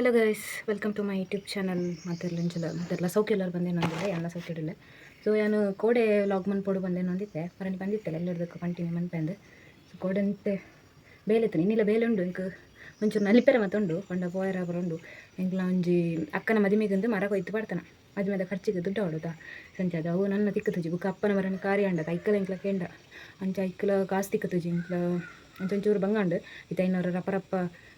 Hello guys, welcome to my YouTube channel. ಮಾತೆರ್ಲ ಮಾತೆರ್ಲ ಸೌಖ್ಯ ಎಲ್ಲರೂ ಬಂದೇನು ಅಂದಿಲ್ಲ, ಎಲ್ಲ ಸೌಖ್ಯ. ಸೊ ಯಾನು ಕೋಡೆ ವ್ಲಾಗ್ ಮನ್ಪೊಡು ಬಂದೇನು ಅಂದಿತ್ತೆ, ಮರನಿ ಬಂದಿತ್ತಲ್ಲ ಎಲ್ಲರದಕ್ಕೂ ಕಂಟಿನ್ಯೂ ಮನ್ಪೆಂದು. ಸೊ ಕೋಡೆ ಅಂತೆ ಬೇಲೆ ಇತ್ತು, ಇನ್ನಿಲ್ಲ ಬೇಲೆ ಉಂಡು. ಇಂಕ್ ಒಂಚೂರು ನಲಿಪೆರೆ ಮತ್ತುಂಡು ಪಂಡ ಪೋಯರ ಉಂಡು. ಎಂಕ್ಲ ಒಂಜಿ ಅಕ್ಕನ ಮದಿಮೆಗಂದು ಮರ ಕೊಯ್ತು ಪಾಡ್ತಾನ, ಮದಿಮೆದ ಖರ್ಚಿಗೆ ದುಡ್ಡು ಆಡೋದಾ ಸಂಜೆ ಅದು ಅವು ನನ್ನ ತಿಕ್ಕುತ್ತುಜಿ. ಬುಕ್ಕ ಅಪ್ಪನ ಮರನ ಕಾರ್ಯ ಅಂಡ ಐಕ್ಕಲ ಎಂಕ್ಲ ಕೇಂಡ ಅಂಚ ಐಕ್ಕಲ ಕಾಸು ತಿಕ್ಕುತ್ತುಜಿ ಎಂಕ್ಲ. ಅಂಚ ಒಂಚೂರು ಬಂಗಾಂಡು ಇತ್ತೆ 500 ರಪ್ಪ ರಪ್ಪ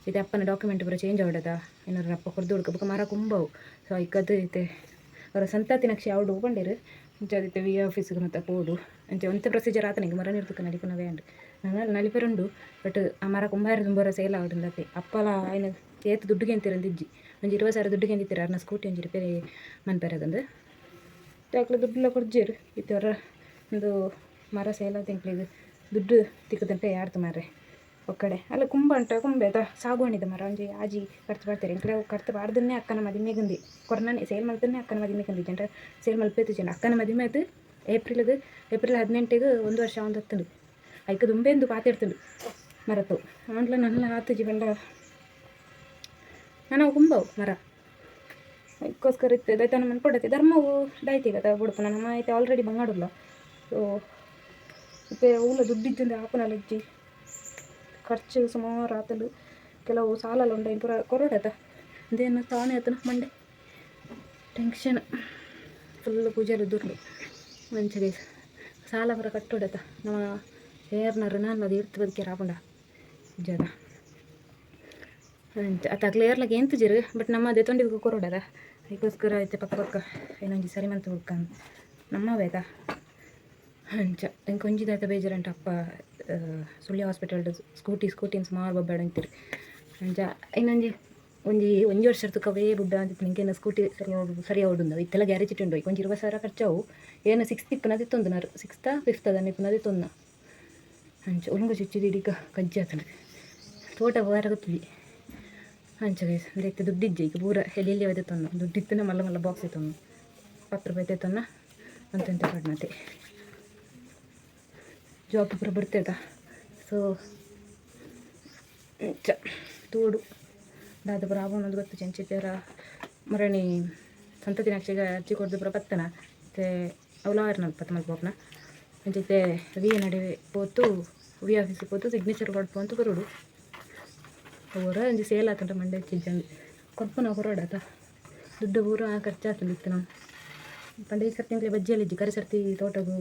ಇತ್ತೆ ಅಪ್ಪನ ಡಾಕ್ಯುಮೆಂಟ್ ಪೂರ ಚೇಂಜ್ ಆವಡದ 500 ರಪ್ಪ ಕೊರ್ದು ಹುಡುಕ ಬೊಕ್ಕ ಮರ ಕುಂಬವು. ಸೊ ಐಕದು ಇತ್ತೆ ಅವರ ಸಂತಾತಿ ನಕ್ಷೆ ಆವಡು ಪಂಡೇರು. ಅಂಚ ಅದಿತ್ತೆ ವಿ ಆಫೀಸ್ಗೆ ಮತ್ತೆ ಪೋಡು. ಅಂಚ ಒಂತೆ ಪ್ರೊಸೀಜರ್ ಆತನಿಗೆ ಮರ ನಿರ್ತಕ್ಕ ನಡಿಪುನವೇ ಅಂಡು ನಾನು ನಲಿಪೆರುಂಡು. ಬಟ್ ಆ ಮರ ಕುಂಬಾರ ತುಂಬರ ಸೇಲ್ ಆವಡುಂದತ್ತೆ. ಅಪ್ಪಲ ಆಯ್ನ ಏತ್ ದುಡ್ಡುಗೆ ಅಂತಿರಂದಿಜ್ಜಿ, ಒಂಜಿ 20 ಸಾವಿರ ದುಡ್ಡುಗೆ ಅಂತಿತ್ತೀರ. ಅರ್ನ ಸ್ಕೂಟಿ ಒಂಜಿ ರಿಪೇರಿ ಮನ್ಪೆರಗಂದು ಅಕ್ಲೆ ದುಡ್ಡುಲ ಕೊರ್ಜೇರು. ಇತ್ತೆ ಅವರ ಒಂದು ಮರ ಸೇಲ್ ಆತ ಎಂಕ್ಲೆಗ್ ದುಡ್ಡು ತಿಕ್ಕದಂತೆ ಯಾರ್ದು ಮಾರ್ರೆ ಒಕ್ಕಡೆ ಅಲ್ಲ ಕುಂಬ ಉಂಟ ಕುಂಬೆ ಅದ ಸಾಗುವಾಣಿದ ಮರ ಒಂಜಿ ಆಜಿ ಕರ್ತು ಬರ್ತಾರೆ ಎಂಕ್ಲೆ. ಅವು ಕರ್ತು ಬಾರ್ದನ್ನೇ ಅಕ್ಕನ ಮದಿಮೆಗಂದಿ ಕೊರ್ನನೆ ಸೇಲ್ ಮಲ್ತನ್ನೇ ಅಕ್ಕನ ಮದಿಮೆಗಂದಿ ಜಂಟ ಸೇಲ್ ಮಲ್ಪೇತು ಜನ. ಅಕ್ಕನ ಮದಿಮೆ ಆಯ್ತು ಏಪ್ರಿಲ್ಗೆ, ಏಪ್ರಿಲ್ 18ಗೆ ಒಂದು ವರ್ಷ ಒಂದು ಹತ್ತುಂಡು. ಐಕ್ ದುಂಬೆಂದು ಪಾತೆಡ್ತುಂಡು ಮರತು ಆಂಡ್ಲ ನನ್ನ ಆತುಜಿ ಪಂಡ ನಾನು ಕುಂಬವು ಮರ ಅದಕ್ಕೋಸ್ಕರ ಇತ್ತು ದೈತಾನ ಮನ್ಪೊಡತ್ತೆ ಧರ್ಮವು ದೈತಿಗ ಬುಡಪುನ ನಮ್ಮ ಐತೆ ಆಲ್ರೆಡಿ ಬಂಗಾಡುಲ್ಲ. ಸೊ ಇತ್ತೆ ಊಲ ದುಡ್ಡಿಜ್ಜಂದೆ ಆಪುನಲ ಇಜ್ಜಿ, ಖರ್ಚು ಸುಮಾರು ಆತಲು, ಕೆಲವು ಸಾಲಲ್ಲ ಉಂಡು ಪೂರ ಕೊರೊಡತ ಅಂದೇನು ತಾನೇ ಆತನ ಮಂಡೆ ಟೆನ್ಷನ್ ಫುಲ್ ಪೂಜೆಲು ದುರ್ಲು ಮಂಚಿಗೆ ಸಾಲ ಪೂರ ಕಟ್ಟೊಡತ. ನಮ್ಮ ಏರ್ನ ಋಣ ಅದು ಇರ್ತು ಬದುಕಿ ರಾಪುಂಡ ಜದ ಅಂಚ ಅತ್ತ ಅಕ್ಲೆ ಏರ್ಲಾಗ ಎಂತುಜೆರ್. ಬಟ್ ನಮ್ಮ ದೆತೊಂಡಿ ಕೊರೊಡದ ಅದಕ್ಕೋಸ್ಕರ ಐತೆ ಪಕ್ಕ ಪಕ್ಕ ಏನೊಂಜಿ ಸರಿ ಮಂತ್ ಬುಕ್ಕ ನಮ್ಮ ಬೇತ ಅಂಚ. ಎಂಕ್ ಒಂಜಿ ದಾತ ಬೇಜಾರಂಟ, ಅಪ್ಪ ಸುಳ್ಯ ಹಾಸ್ಪಿಟಲ್ ಸ್ಕೂಟಿ ಸ್ಕೂಟಿನ್ ಸುಮಾರು ಬೊಬ್ಬಾಡ ಅಂತೀರಿ. ಅಂಚ ಇನ್ನೊಂಜಿ ಒಂಜಿ ಒಂಜಿ ವರ್ಷ ತುಕವೇ ಬುಡ್ಡ ಅಂತ ನಿಂಕೇನ ಸ್ಕೂಟಿ ಸರಿ ಸರಿ ಆವಡುಂದು. ಇತ್ತೆಲ್ಲ ಗ್ಯಾರೇಜ್ ಉಂಡು. ಒಂಜಿ 20 ಸಾವಿರ ಖರ್ಚಾವು. ಏನು ಸಿಕ್ಸ್ತ್ ಇಪ್ಪುನದಿ ತೊಂದು ಸಿಕ್ಸ್ತಾ ಫಿಫ್ತ್ ಅದನ್ನ ಇಪ್ಪುನದಿ ತೊಂದ. ಅಂಚ ಒಲುಂಗು ಚುಚ್ಚಿದ ಇಡೀಕ ಕಜ್ಜಿ ಆತಂಡು ತೋಟ ಪೋಯರ ಗೊತ್ತಿಜಿ. ಅಂಚ ಗೈಸ್, ಅಂದ್ರೆ ಇತ್ತೆ ದುಡ್ಡಿಜ್ಜಿ ಈಗ ಪೂರ ಎಲ್ಲಿ ಎಲ್ಲಿ ಅವತ್ತೆ ತೊಂದು ದುಡ್ಡಿತ್ತನೆ ಮಲ್ಲ ಮಲ್ಲ ಬಾಕ್ಸ್ ಇತ್ತೊಂದು 10 ರೂಪಾಯಿ ತೊಂದ ಅಂತ ಎಂತ ಪಡ್ನತೆ ಜಾಬ್ ಪೂರ ಬರ್ತೇತ. ಸೊ ಅಂಚ ತೋಡು ದಾದ ಪೂರ ಆವೊಂದು ಗೊತ್ತು ಚೆಂಚಿತರ ಮರಣಿ ಸಂತತಿ ನಕ್ಷೆಗೆ ಅರ್ಜಿ ಕೊಡ್ದು ಪೂರ ಬತ್ತನ ಇತ್ತೆ ಅವು ಲಾಯರ್ನ ಪತ್ತ ಮಲ್ಪೋಪನ. ಅಂಚಿತ್ತೆ ವಿ ನಡುವೆ ಪೋತು ವಿ ಆಫೀಸಿಗೆ ಪೋತು ಸಿಗ್ನೇಚರ್ ಕೊಡ್ಪು ಅಂತ ಬರೋಡು. ಅವರ ಒಂಜಿ ಸೇಲ್ ಆತುಂಡ ಮಂಡೆ ಚಿಜ್ಜಂದು ಕೊರ್ಪುನ ಕೊರೊಡತ ದುಡ್ಡು ಪೂರ ಖರ್ಚಾತುಂಡು ಇತ್ತೆ. ನಾವು ಪಂಡ ಈ ಸರ್ತಿ ಎಂಕ್ಲೆ ಬಜ್ಜಿಯಲ್ಲಿ ಇಜ್ಜಿ. ಕರಿ ಸರ್ತಿ ತೋಟಗು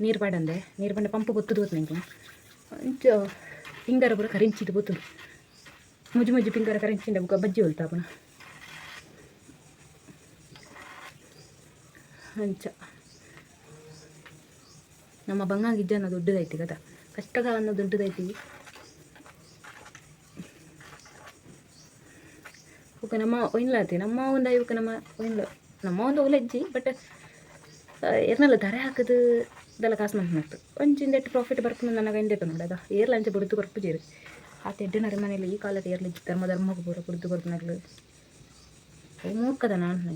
ನೀರು ಪಾಡಂದೆ ನೀರು ಪಂಡ ಪಂಪ್ ಬೊತ್ತುದು ಗೊತ್ತು ಎಂಕ್ಲ. ಅಂಚ ಪಿಂಗಾರ ಪೂರ ಕರಿಂಚಿದು ಪೋತುಂಡು, ಮುಜು ಮುಜು ಪಿಂಗಾರ ಕರಿಂಚಿಂಡ ಬೊಕ್ಕ ಬಜ್ಜಿ ಒಲ್ತಾಪುನ. ಅಂಚ ನಮ್ಮ ಬಂಗಾಗಿಜ್ಜನ ದೊಡ್ಡದೈತಿ ಕದ ಕಷ್ಟಗಾಲನ್ನ ದೊಡ್ಡದೈತಿ. ಬೊಕ ನಮ್ಮ ಒಯ್ನ್ಲಾತಿ ನಮ್ಮ ಒಂದು ಐವಕ್ಕೆ ನಮ್ಮ ಒಯ್ನ್ಲ ನಮ್ಮ ಒಂದು ಒಲೆಜ್ಜಿ. ಬಟ್ ಏರ್ನಲ್ಲ ದರೆ ಹಾಕದು ಇದೆಲ್ಲ ಕಾಸು ಮಂತ್ ಒಂಜಿಂದ ಎಟ್ಟು ಪ್ರಾಫಿಟ್ ಬರ್ಪುನ ನನಗೆ ಇಂದೆಟ್ಟು ನೋಡದ ಏರ್ಲ ಅಂಚ ಬುಡ್ದು ಕೊರ್ಪುಜೆರ್. ಆತ ಎಡ್ಡೆ ಮನೇಲಿ ಈ ಕಾಲದ ಏರ್ಲ ಧರ್ಮ ಧರ್ಮಕ್ಕೆ ಪೂರ ಬುಡ್ದು ಕೊರ್ಪುನಗ್ಲು ಅವು ಮೂರ್ಖದ ನಾನು.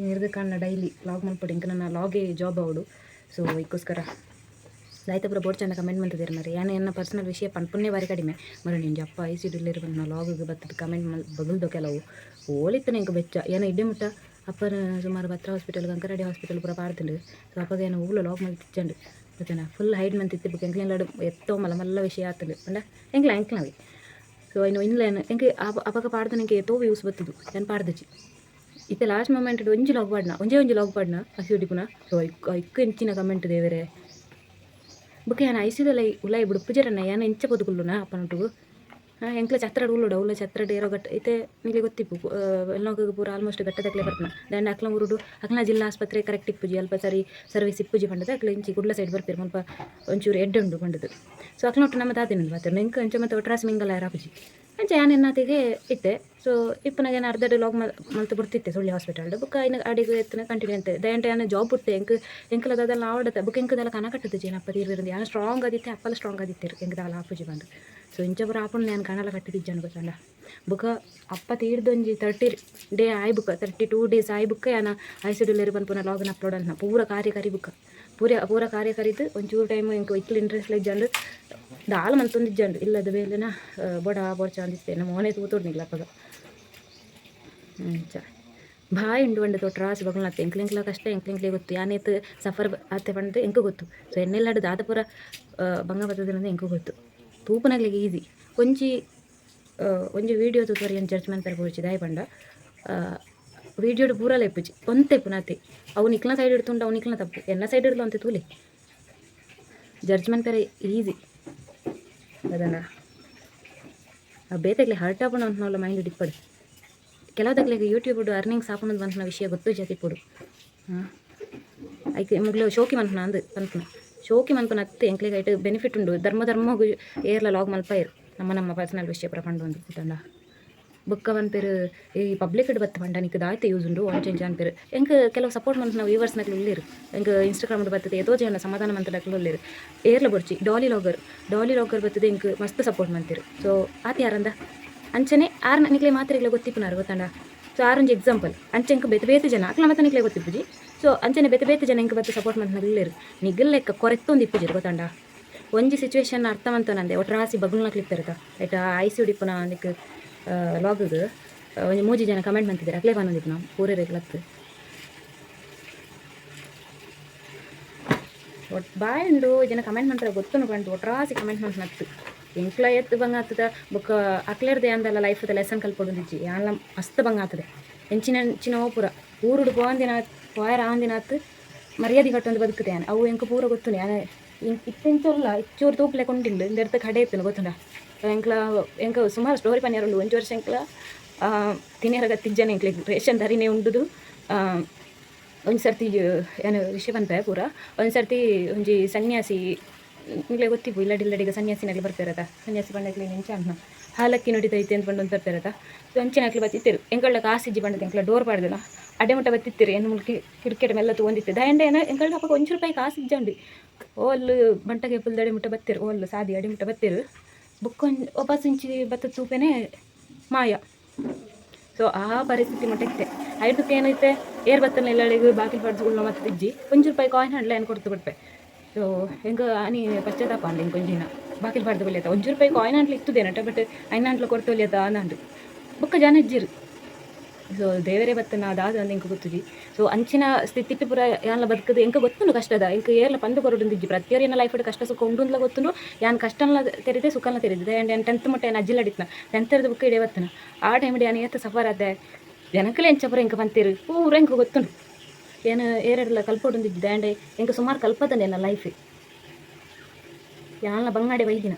ನಿರ್ದ ಕಾಣ ಡೈಲಿ ಲಾಗ್ ಮಲ್ಪೊಡು ಇಂಕ ನನ್ನ ಲಾಗೇ ಜಾಬ್ ಅವಡು. ಸೊ ಐಕ್ಕೋಸ್ಕರ ದಾಯ್ತ ಪೂರ ಬೋರ್ಡ್ ಚಂದ ಕಮೆಂಟ್ ಮಲ್ತದೇರು ಮರೆ. ಯಾನ ಎನ್ನ ಪರ್ಸನಲ್ ವಿಷಯ ಪನ್ಪುನ್ನೇ ಬಾರಿ ಕಡಿಮೆ ಮರ. ನಿಂಜಿ ಅಪ್ಪ I C ಡಿಲ್ಲಿರು ಬಂದು ಲಾಗಿಗೆ ಬತ್ತದ ಕಮೆಂಟ್ ಮಲ್ ಬಗಲ್ದು ಕೆಲವು ಓಲಿತ್ತನ ಇಂಕ ಬೆಚ್ಚ ಏನ ಇಡ್ಡೆ ಮುಟ್ಟ ಅಪ್ಪನ ಸುಮಾರು ಬತ್ರ ಹಾಸ್ಪಿಟಲ್ ಕಂಕರಾಡಿ ಹಾಸ್ಪಿಟಲ್ ಪೂರ ಪಾಡ್ತುಂಡು. ಸೊ ಅಪ್ಪಗ ಏನ ಊಲ ಲಾಗ್ ಮಲ್ತಿಚ್ಚಂಡು ಗೊತ್ತೇನ ಫುಲ್ ಹೈಡ್ ಮಂತಿತ್ತು. ಬೊಕ ಎಂಕ್ಲೆನ್ ಎತ್ತೋ ಮಲ್ಲ ಮಲ್ಲ ವಿಷಯ ಆತುಂಡು ಪಂಡ ಎಂಕ್ಲ ಎಂಕ್ಲವೇ. ಸೊ ಇನ್ನು ಇಂದ್ಲ ಎಂಕ್ ಅಪಗ ಪಾಡ್ದು ಎಂಕ್ ಏತೋ ವ್ಯೂಸ್ ಬತ್ತುದು ಯಾನ್ ಪಾಡ್ದಜಿ. ಇತ್ತೆ ಲಾಸ್ಟ್ ಮೊಮೆಂಟ್ ಒಂಜಿ ಲಾಗ್ ಪಾಡ್ನ, ಒಂಜೇ ಒಂಜಿ ಲಾಗ್ ಪಾಡ್ನ ಹಸಿ ಉಡಿಪುನ. ಸೊ ಐಕ್ ಐಕ್ ಎಂಚಿನ ಕಮೆಂಟ್ ದೇವರೇ. ಬೊಕ ಯಾನ್ ಐಸಿದಲ್ಲ ಉಲಾಯಿ ಬುಡುಪುಜೆರನ್ನ ಯಾನ್ ಎಂಚ ಪೋದು ಕುಲ್ಲುನ ಅಪ್ಪನೊಟ್ಟುಗು ಎಂಕ್ಲ ಛತ್ರಡ್ ಉಲ್ಲುಡ ಉಲ್ಲ ಛತ್ರಡ್ ಏರೋ ಗಟ್ಟ ಇತ್ತೆ ನಿಕ್ಲೆ ಗೊತ್ತಿಪ್ಪು ಎಲ್ಲೋಗ ಪೂರ ಆಲ್ಮೋಸ್ಟ್ ಘಟ್ಟದಕ್ಲೆ ಬರ್ಪುನ. ದಾಂಡ ಅಕ್ಲ ಊರುಡು ಅಕ್ಲ ಜಿಲ್ಲಾ ಆಸ್ಪತ್ರೆ ಕರೆಕ್ಟ್ ಇಪ್ಪುಜಿ, ಅಲ್ಪ ಸರಿ ಸರ್ವಿಸ್ ಇಪ್ಪುಜಿ ಪಂಡದ ಅಕ್ಲ ಇಂಚಿ ಕುಡ್ಲ ಸೈಡ್ ಬರ್ಪೆರ್, ಮುಲ್ಪ ಒಂಚೂರು ಎಡ್ಡೆ ಉಂಡು ಪಂಡದು. ಸೊ ಅಕ್ಲ ಒಟ್ಟು ನಮ್ಮ ತಾತಿನ ಮಾತ್ರ ಎಂಕ್ ಅಂಚ ಮತ್ತೆ ಒಟ್ರಾಸಿ ಮಿಂಗಲ್ ಆಪುಜಿ. ಅಂಚ ಯಾನ್ ಎನ್ನಾತಿಗೆ ಇತ್ತೆ. ಸೊ ಇಪ್ಪನಾಗ ಏನು ಅರ್ಧಡ್ ಲಾಗ್ ಮಲ್ತ್ ಬುಡ್ತಿತ್ತೆ ಸುಳ್ಯ ಹಾಸ್ಪಿಟಲ್ ಬೊಕ್ಕ ಐನ ಅಡಿಗೆ ಎತ್ತನ ಕಂಟಿನ್ಯೂ ಅಂತೆ. ದಯಂಟ ಯಾನ್ ಜಾಬ್ ಬುಡ್ತೆ. ಎಂಕ್ ಎಂಕಲ ದಾದಲ ಆವಡತ ಬೊಕ್ಕ ಎಂಕ್ ದಾಲ ಕನ ಕಟ್ಟುದಿಜಿ. ಅಪ್ಪ ತೀರ್ವಿರಂದು ಯಾನ್ ಸ್ಟ್ರಾಂಗ್ ಆದಿತ್ತೆ, ಅಪ್ಪಲ ಸ್ಟ್ರಾಂಗ್ ಆದಿತ್ತೆರ್. ಎಂಕ್ ದಾಲ ಆಪುಜಿ ಬಂದು. ಸೊ ಇಂಚ ಪೂರ ಆಪುಂಡು ಯಾನ್ ಕನಲ ಕಟ್ಟಿದಿಜ್ಜಾನು ಗೊತ್ತಂಡ. ಬೊಕ್ಕ ಅಪ್ಪ ತೀರ್ದೊಂಜಿ 30 ಡೇ ಆಯ್ ಬುಕ್ಕ, 32 ಡೇಸ್ ಆಯ್ ಬುಕ್ಕ ಯಾನ ಐಸಿಡಿಲೇರು ಪನ್ಪುನ ಲಾಗನ್ ಅಪ್ಲೋಡ್ ಅಂತ ಪೂರ ಕಾರ್ಯ ಕರಿ ಬುಕ್ಕ ಪೂರ ಪೂರ ಕಾರ್ಯ ಕರಿದು ಒಂಚೂರು ಟೈಮ್ ಎಂಕ್ ಇಕ್ಲು ಇಂಟ್ರೆಸ್ಟ್ ಇಜ್ಜಂಡು ದಾಲ ಮಂತೊಂದಿಜ್ಜಂಡು ಇಲ್ಲದ ಬೇಲೆನ ಬೊಡ ಬೊಡ್ಚ ಅಂದಿತ್ತೆ. ನಮ್ಮ ಮೋನೆ ತೂತೊಡ್ನಿಲ್ಲ ಅಪ್ಪಗ. ಅಂಚ ಬಾಯ್ ಉಂಡು ಪಂಡ ತೊಟ್ರಾಸಿ ಬಗಲ್ನತ್ತೆ. ಎಂಕ್ಲ ಎಂಕ್ಲ ಕಷ್ಟ ಎಂಕ್ಲ ಎಂಕ್ಲೆ ಗೊತ್ತು. ಯಾನೇತ್ ಸಫರ್ ಆತೆ ಪಂದ್ ಎಂಕ್ ಗೊತ್ತು. ಸೊ ಎನ್ನೆಲ್ಲಾಡು ದಾದ ಪೂರ ಬಂಗ ಬತ್ತದ ಎಂಕ್ ಗೊತ್ತು. ತೂಪುನಗ್ಲಿಗೆ ಈಸಿ. ಒಂಜಿ ಒಂಜಿ ವೀಡಿಯೋ ತೂತುವರೆ ಏನು ಜಡ್ಜ್ ಮನ್ಪೆರೆ ಬೋಡ್ಚಿ. ದಾಯೆ ಪಂಡ ವೀಡಿಯೋಡು ಪೂರಲ ಇಪ್ಪುಜಿ, ಒಂತೆ ಇಪ್ಪುನಾತೆ. ಅವು ನಿಕ್ಲ್ನ ಸೈಡ್ ಇಡ್ತುಂಡ ಅವು ನಿಕ್ಲ್ನ ತಪ್ಪು, ಎನ್ನ ಸೈಡ್ ಇಡ್ಲ ಒಂತೆ ತೂಲೆ. ಜಡ್ಜ್ ಮನ್ಪೆರೆ ಈಸಿ ಅದನ್ನ. ಬೇತೆಗ್ಲೆ ಹರ್ಟ್ ಆಪುಂಡು ಅಂತನವಲ್ಲ ಮೈಂಡ್ ಇಪ್ಪಡು. ಕೆಲವು ತಕ್ಲೆಗ್ ಯೂಟ್ಯೂಬ್ ಅರ್ನಿಂಗ್ಸ್ ಆಪುಂಡು ಪನ್ಪುನ ವಿಷಯ ಗೊತ್ತು ಜಾತಿ ಇಪ್ಪೊಡು. ಹಾಂ, ಐಕ್ ಮುಗ್ಲು ಶೋಕಿ ಮನ್ಪುನ ಅಂದ್ ಪನ್ಪುನ. ಶೋಕಿ ಮನ್ಪುನ ಅತ್ತೆ, ಎಂಕ್ಲೆಗ್ ಐಟ್ ಬೆನಿಫಿಟ್ ಉಂಡು. ಧರ್ಮ ಧರ್ಮಗ್ ಏರ್ಲ ಲಾಗ್ ಮಲ್ಪಾಯೆರ್ ನಮ್ಮ ನಮ್ಮ ಪರ್ಸನಲ್ ವಿಷಯ ಪೂರ ಪಂಡೊಂದು ಗೊತ್ತುಂಡ. ಬೊಕ್ಕ ಪನ್ಪೆರ್ ಈ ಪಬ್ಲಿಕ್ ಬತ್ತು ಪಂಡ ನಿಕ್ ದಾಯ್ತೆ ಯೂಸ್ ಉಂಡು ಅಂಚ ಇಂಚ ಅನ್ಪೆರ್. ಎಂಕ್ ಕೆಲವು ಸಪೋರ್ಟ್ ಮನ್ಪುನ ವ್ಯೂವರ್ಸ್ ನಕ್ಲು ಉಲ್ಲೆರ್. ಎಂಕ್ ಇನ್ಸ್ಟಾಗ್ರಾಮ್ ಬತ್ತುದು ಏತೋ ಜನ ಸಮಾಧಾನ ಮನ್ಪುನಕ್ಲು ಉಲ್ಲೆರ್. ಏರ್ಲ ಬೊಡ್ಚಿ, ಡಾಲಿ ಲಾಗರ್ ಡಾಲಿ ಲಾಗರ್ ಬತ್ತುದು ಎಂಕ್ ಮಸ್ತ್ ಸಪೋರ್ಟ್ ಮಲ್ತೆರ್. ಸೊ ಆತ್ ಯಾರಂದ ಅಂಚನೆ ಆರ್ನ ನಿಕ್ಲೆ ಮಾತೆರೆಗ್ಲ ಗೊತ್ತಿಪ್ಪುನಾರ್ ಗೊತ್ತಂಡ. ಸೊ ಆರೊಂಜಿ ಎಕ್ಸಾಂಪಲ್. ಅಂಚ ಎಂಕ್ ಬೇತೆ ಬೇತೆ ಜನ ಅಕ್ಲ ಮಾತ ನಿಕ್ಲೆ ಗೊತ್ತಿಪ್ಪುಜಿ. ಸೊ ಅಂಚನೆ ಬೇತೆ ಬೇತೆ ಜನ ಎಂಕ್ ಬತ್ತು ಸಪೋರ್ಟ್ ಮನ್ಪುನಕ್ಲು ಉಲ್ಲೆರ್. ನಿಗಲ್ ಲೆಕ್ಕ ಕೊರೆತ್ತೊಂದು ಇಪ್ಪುಜೆರ್ ಗೊತ್ತಂಡ. ಒಂಜಿ ಸಿಚುವೇಶನ್ ಅರ್ಥ ಮಂತೊನಂದೆ ಒಟ್ರಾಸಿ ಬಗುಲ್ನಕ್ಲು ಇತ್ತೆರ್ತ. ಐಟ್ ಐಸಿಯು ಇಪ್ಪುನ ನಿಕ್ ಲಾಗುಗ್ ಒಂಜಿ ಮೂಜಿ ಜನ ಕಮೆಂಟ್ ಮಂತಿದ್ದಾರೆ. ಅಕ್ಲೆ ಪನೊಂದಿಪ್ಪುನ ಪೂರೆರೆಗ್ಲತ್ತು. ಒಟ್ ಬಾಯ್ ಉಂಡು ಜನ ಕಮೆಂಟ್ ಮಂತ್ರ ಗೊತ್ತುಂಡು ಪಂಡ್ ಒಟ್ರಾಸಿ ಕಮೆಂಟ್ ಮಂತ್ನತ್ತು. ಎಂಕ್ಲ ಎತ್ತು ಬಂಗ ಆತದ ಬೊಕ್ಕ ಅಕ್ಲೆರ್ದೆ ಅಂದಲ್ಲ ಲೈಫ್ದ ಲೆಸನ್ ಕಲ್ಪೊಡುಂದಿಜ್ಜಿ. ಯಾನ್ಲ ಮಸ್ತ್ ಬಂಗ ಆತದೆ. ಎಂಚಿನ ಎಂಚಿನ ಪೂರ ಊರುಡು ಪೋವಂದಿನ ಪೋಯರ ಆವಂದಿನಾತ್ ಮರ್ಯಾದೆ ಕಟ್ಟೊಂದು ಬದುಕುತ್ತೆ ಯಾನ್. ಅವು ಎಂಕ್ ಪೂರ ಗೊತ್ತುಂಡು. ಯಾನ್ ಇತ್ತೆಂಚೊಲ್ಲ ಇಚ್ಚೂರು ತೂಪಲೆ ಕೊಂಡಿಲ್ಲ ಇಂದೆರ್ತ ಕಡೆ ಇತ್ತುಂಡು ಗೊತ್ತುಂಡ. ಎಂಕ್ಲ ಎಂಕ್ ಸುಮಾರು ಸ್ಟೋರಿ ಪನ್ಯರ ಉಂಡು. ಒಂಜಿ ವರ್ಷ ಎಂಕ್ಲ ತಿನಿಯರ ಗತ್ತಿಜ್ಜನೆ, ಎಂಕ್ಲೆಗ್ ರೇಷನ್ ಧರಿನೇ ಉಂಡುದು. ಒಂಜಿ ಸರ್ತಿ ಏನು ವಿಷಯ ಪನ್ಪೆ ಪೂರ. ಒಂಜಿ ಸರ್ತಿ ಒಂಜಿ ಸನ್ಯಾಸಿ, ನಿಕ್ಲೆ ಗೊತ್ತಿಪ್ಪು, ಇಲ್ಲಡ್ ಇಲ್ಲಡಿಗ ಸನ್ಯಾಸಿನಕ್ಲು ಬರ್ಪೇರತ. ಸನ್ಯಾಸಿ ಪಂಡಕ್ಲೆ ಎಂಚ ಅನ್ನ ಹಾಲಕ್ಕಿ ನುಡಿತೈತೆ ಅಂತ ಪಂಡೊಂದು ಬರ್ಪೇರತ. ಸೊ ಅಂಚಿನಕ್ಲು ಬತ್ತಿತ್ತೆರು. ಎಂಕಲ್ಡ ಕಾಸಿಜ್ಜಿ ಪಂಡದ ಎಂಕ್ಲ ಡೋರ್ ಪಾಡ್ದನ ಅಡೆ ಮುಟ್ಟ ಬತ್ತಿತ್ತೆರು. ಏನು ಮುಲ್ಕಿ ಕಿಟಕಿಟ ಮೆಲ್ಲ ತೂವೊಂದಿತ್ತೆ. ದಾಯೆಂಡ ಏನ ಎಂಕಲ್ಡ ಅಪಗ ಒಂಜಿ ರೂಪಾಯಿ ಕಾಸು ಇಜ್ಜಂಡಿ. ಓಲ್ ಬಂಟಗೆ ಪುಲ್ದಡೆ ಮುಟ್ಟ ಬತ್ತೆರು, ಓಲ್ ಸಾದಿ ಅಡೆ ಮುಟ್ಟ ಬತ್ತೆರು. ಬೊಕ್ಕ ಒಂಜಿ ವಾಪಸ್ ಇಂಚಿ ಬತ್ತ ತೂಪೆನೆ ಮಾಯ. ಸೊ ಆ ಪರಿಸ್ಥಿತಿ ಮುಟ್ಟ ಇತ್ತೆ. ಐದಕ್ಕೆ ಏನೈತೆ ಏರ್ ಬತ್ತನ ಇಲ್ಲಳಿಗೆ ಬಾಕಿಲ್ ಪಡ್ದು ಮತ್ತೆ ಇಜ್ಜಿ. ಒಂಜಿ ರೂಪಾಯಿ ಕಾಯಿನ್ ಹಂಡ್ಲ ಏನು ಕೊಡ್ತು ಬಿಡ್ಪೆ. ಸೊ ಎಂಕ್ ಆನಿ ಪಶ್ಚಾತ್ತಾಪ ಅಂಡ್ ಎಂಕ್ ಒಂಜಿನ ಬಾಕಿಲ್ ಪಾಡ್ದು ಬಲ್ಯತ. ಒಂಜಿ ರೂಪಾಯಿ ಕಾಯಿನ್ ಅಂಟ್ಲ ಇತ್ತುದೇನಟ, ಬಟ್ ಐನ್ ಅಂಟ್ಲ ಕೊಡ್ತು ಒಲ್ಯತ ಅಂದಂಡು. ಬೊಕ್ಕ ಜನ ಇಜ್ಜಿರು. ಸೊ ದೇವರೇ ಬತ್ತನ ದಾದ ಅಂದ್ ಎಂಕ್ ಗೊತ್ತುಜಿ. ಸೊ ಅಂಚಿನ ಸ್ಥಿತಿಟ್ ಪೂರ ಯಾನ್ಲ ಬದುಕುದು ಎಂಕ್ ಗೊತ್ತುಂಡು ಕಷ್ಟದ. ಎಂಕ್ ಏರ್ಲ ಪಂದ್ ಕೊರೊಡುಂದಿಜ್ಜಿ. ಪ್ರತಿಯೊರಿಯನ ಲೈಫ್ ಕಷ್ಟ ಸುಖ ಉಂಡುಂದ್ಲ ಗೊತ್ತುಂಡು. ಯಾನ್ ಕಷ್ಟನ್ಲ ತೆರಿದೆ ಸುಖನ್ಲ ತೆರಿದೆ. ಆ್ಯಂಡ್ ಯಾನ್ ಟೆಂತ್ ಮುಟ್ಟ ಯಾನ್ ಅಜ್ಜಿಲಡಿತ್ನ ಟೆಂತ್ ಬುಕ್ಕ ಇಡೆ ಬತ್ತನ. ಆ ಟೈಮ್ ಯಾನ್ ಏತ್ ಸಫರ್ ಆತೆ, ಜನಕುಲು ಎಂಚ ಪೂರ ಎಂಕ್ ಪಂತೆರ್ ಪೂರ ಎಂಕ್ ಗೊತ್ತುಂಡು. ಏನ್ ಏರೆಡ್ಲ ಕಲ್ಪೊಡುಂದಿಜ್ಜಿ. ಆ್ಯಂಡ್ ಎಂಕ್ ಸುಮಾರು ಕಲ್ಪತಂಡೆ ಎನ್ನ ಲೈಫ್. ಯಾನ್ಲ ಬಂಗಾಡೆ ಬೈದಿನ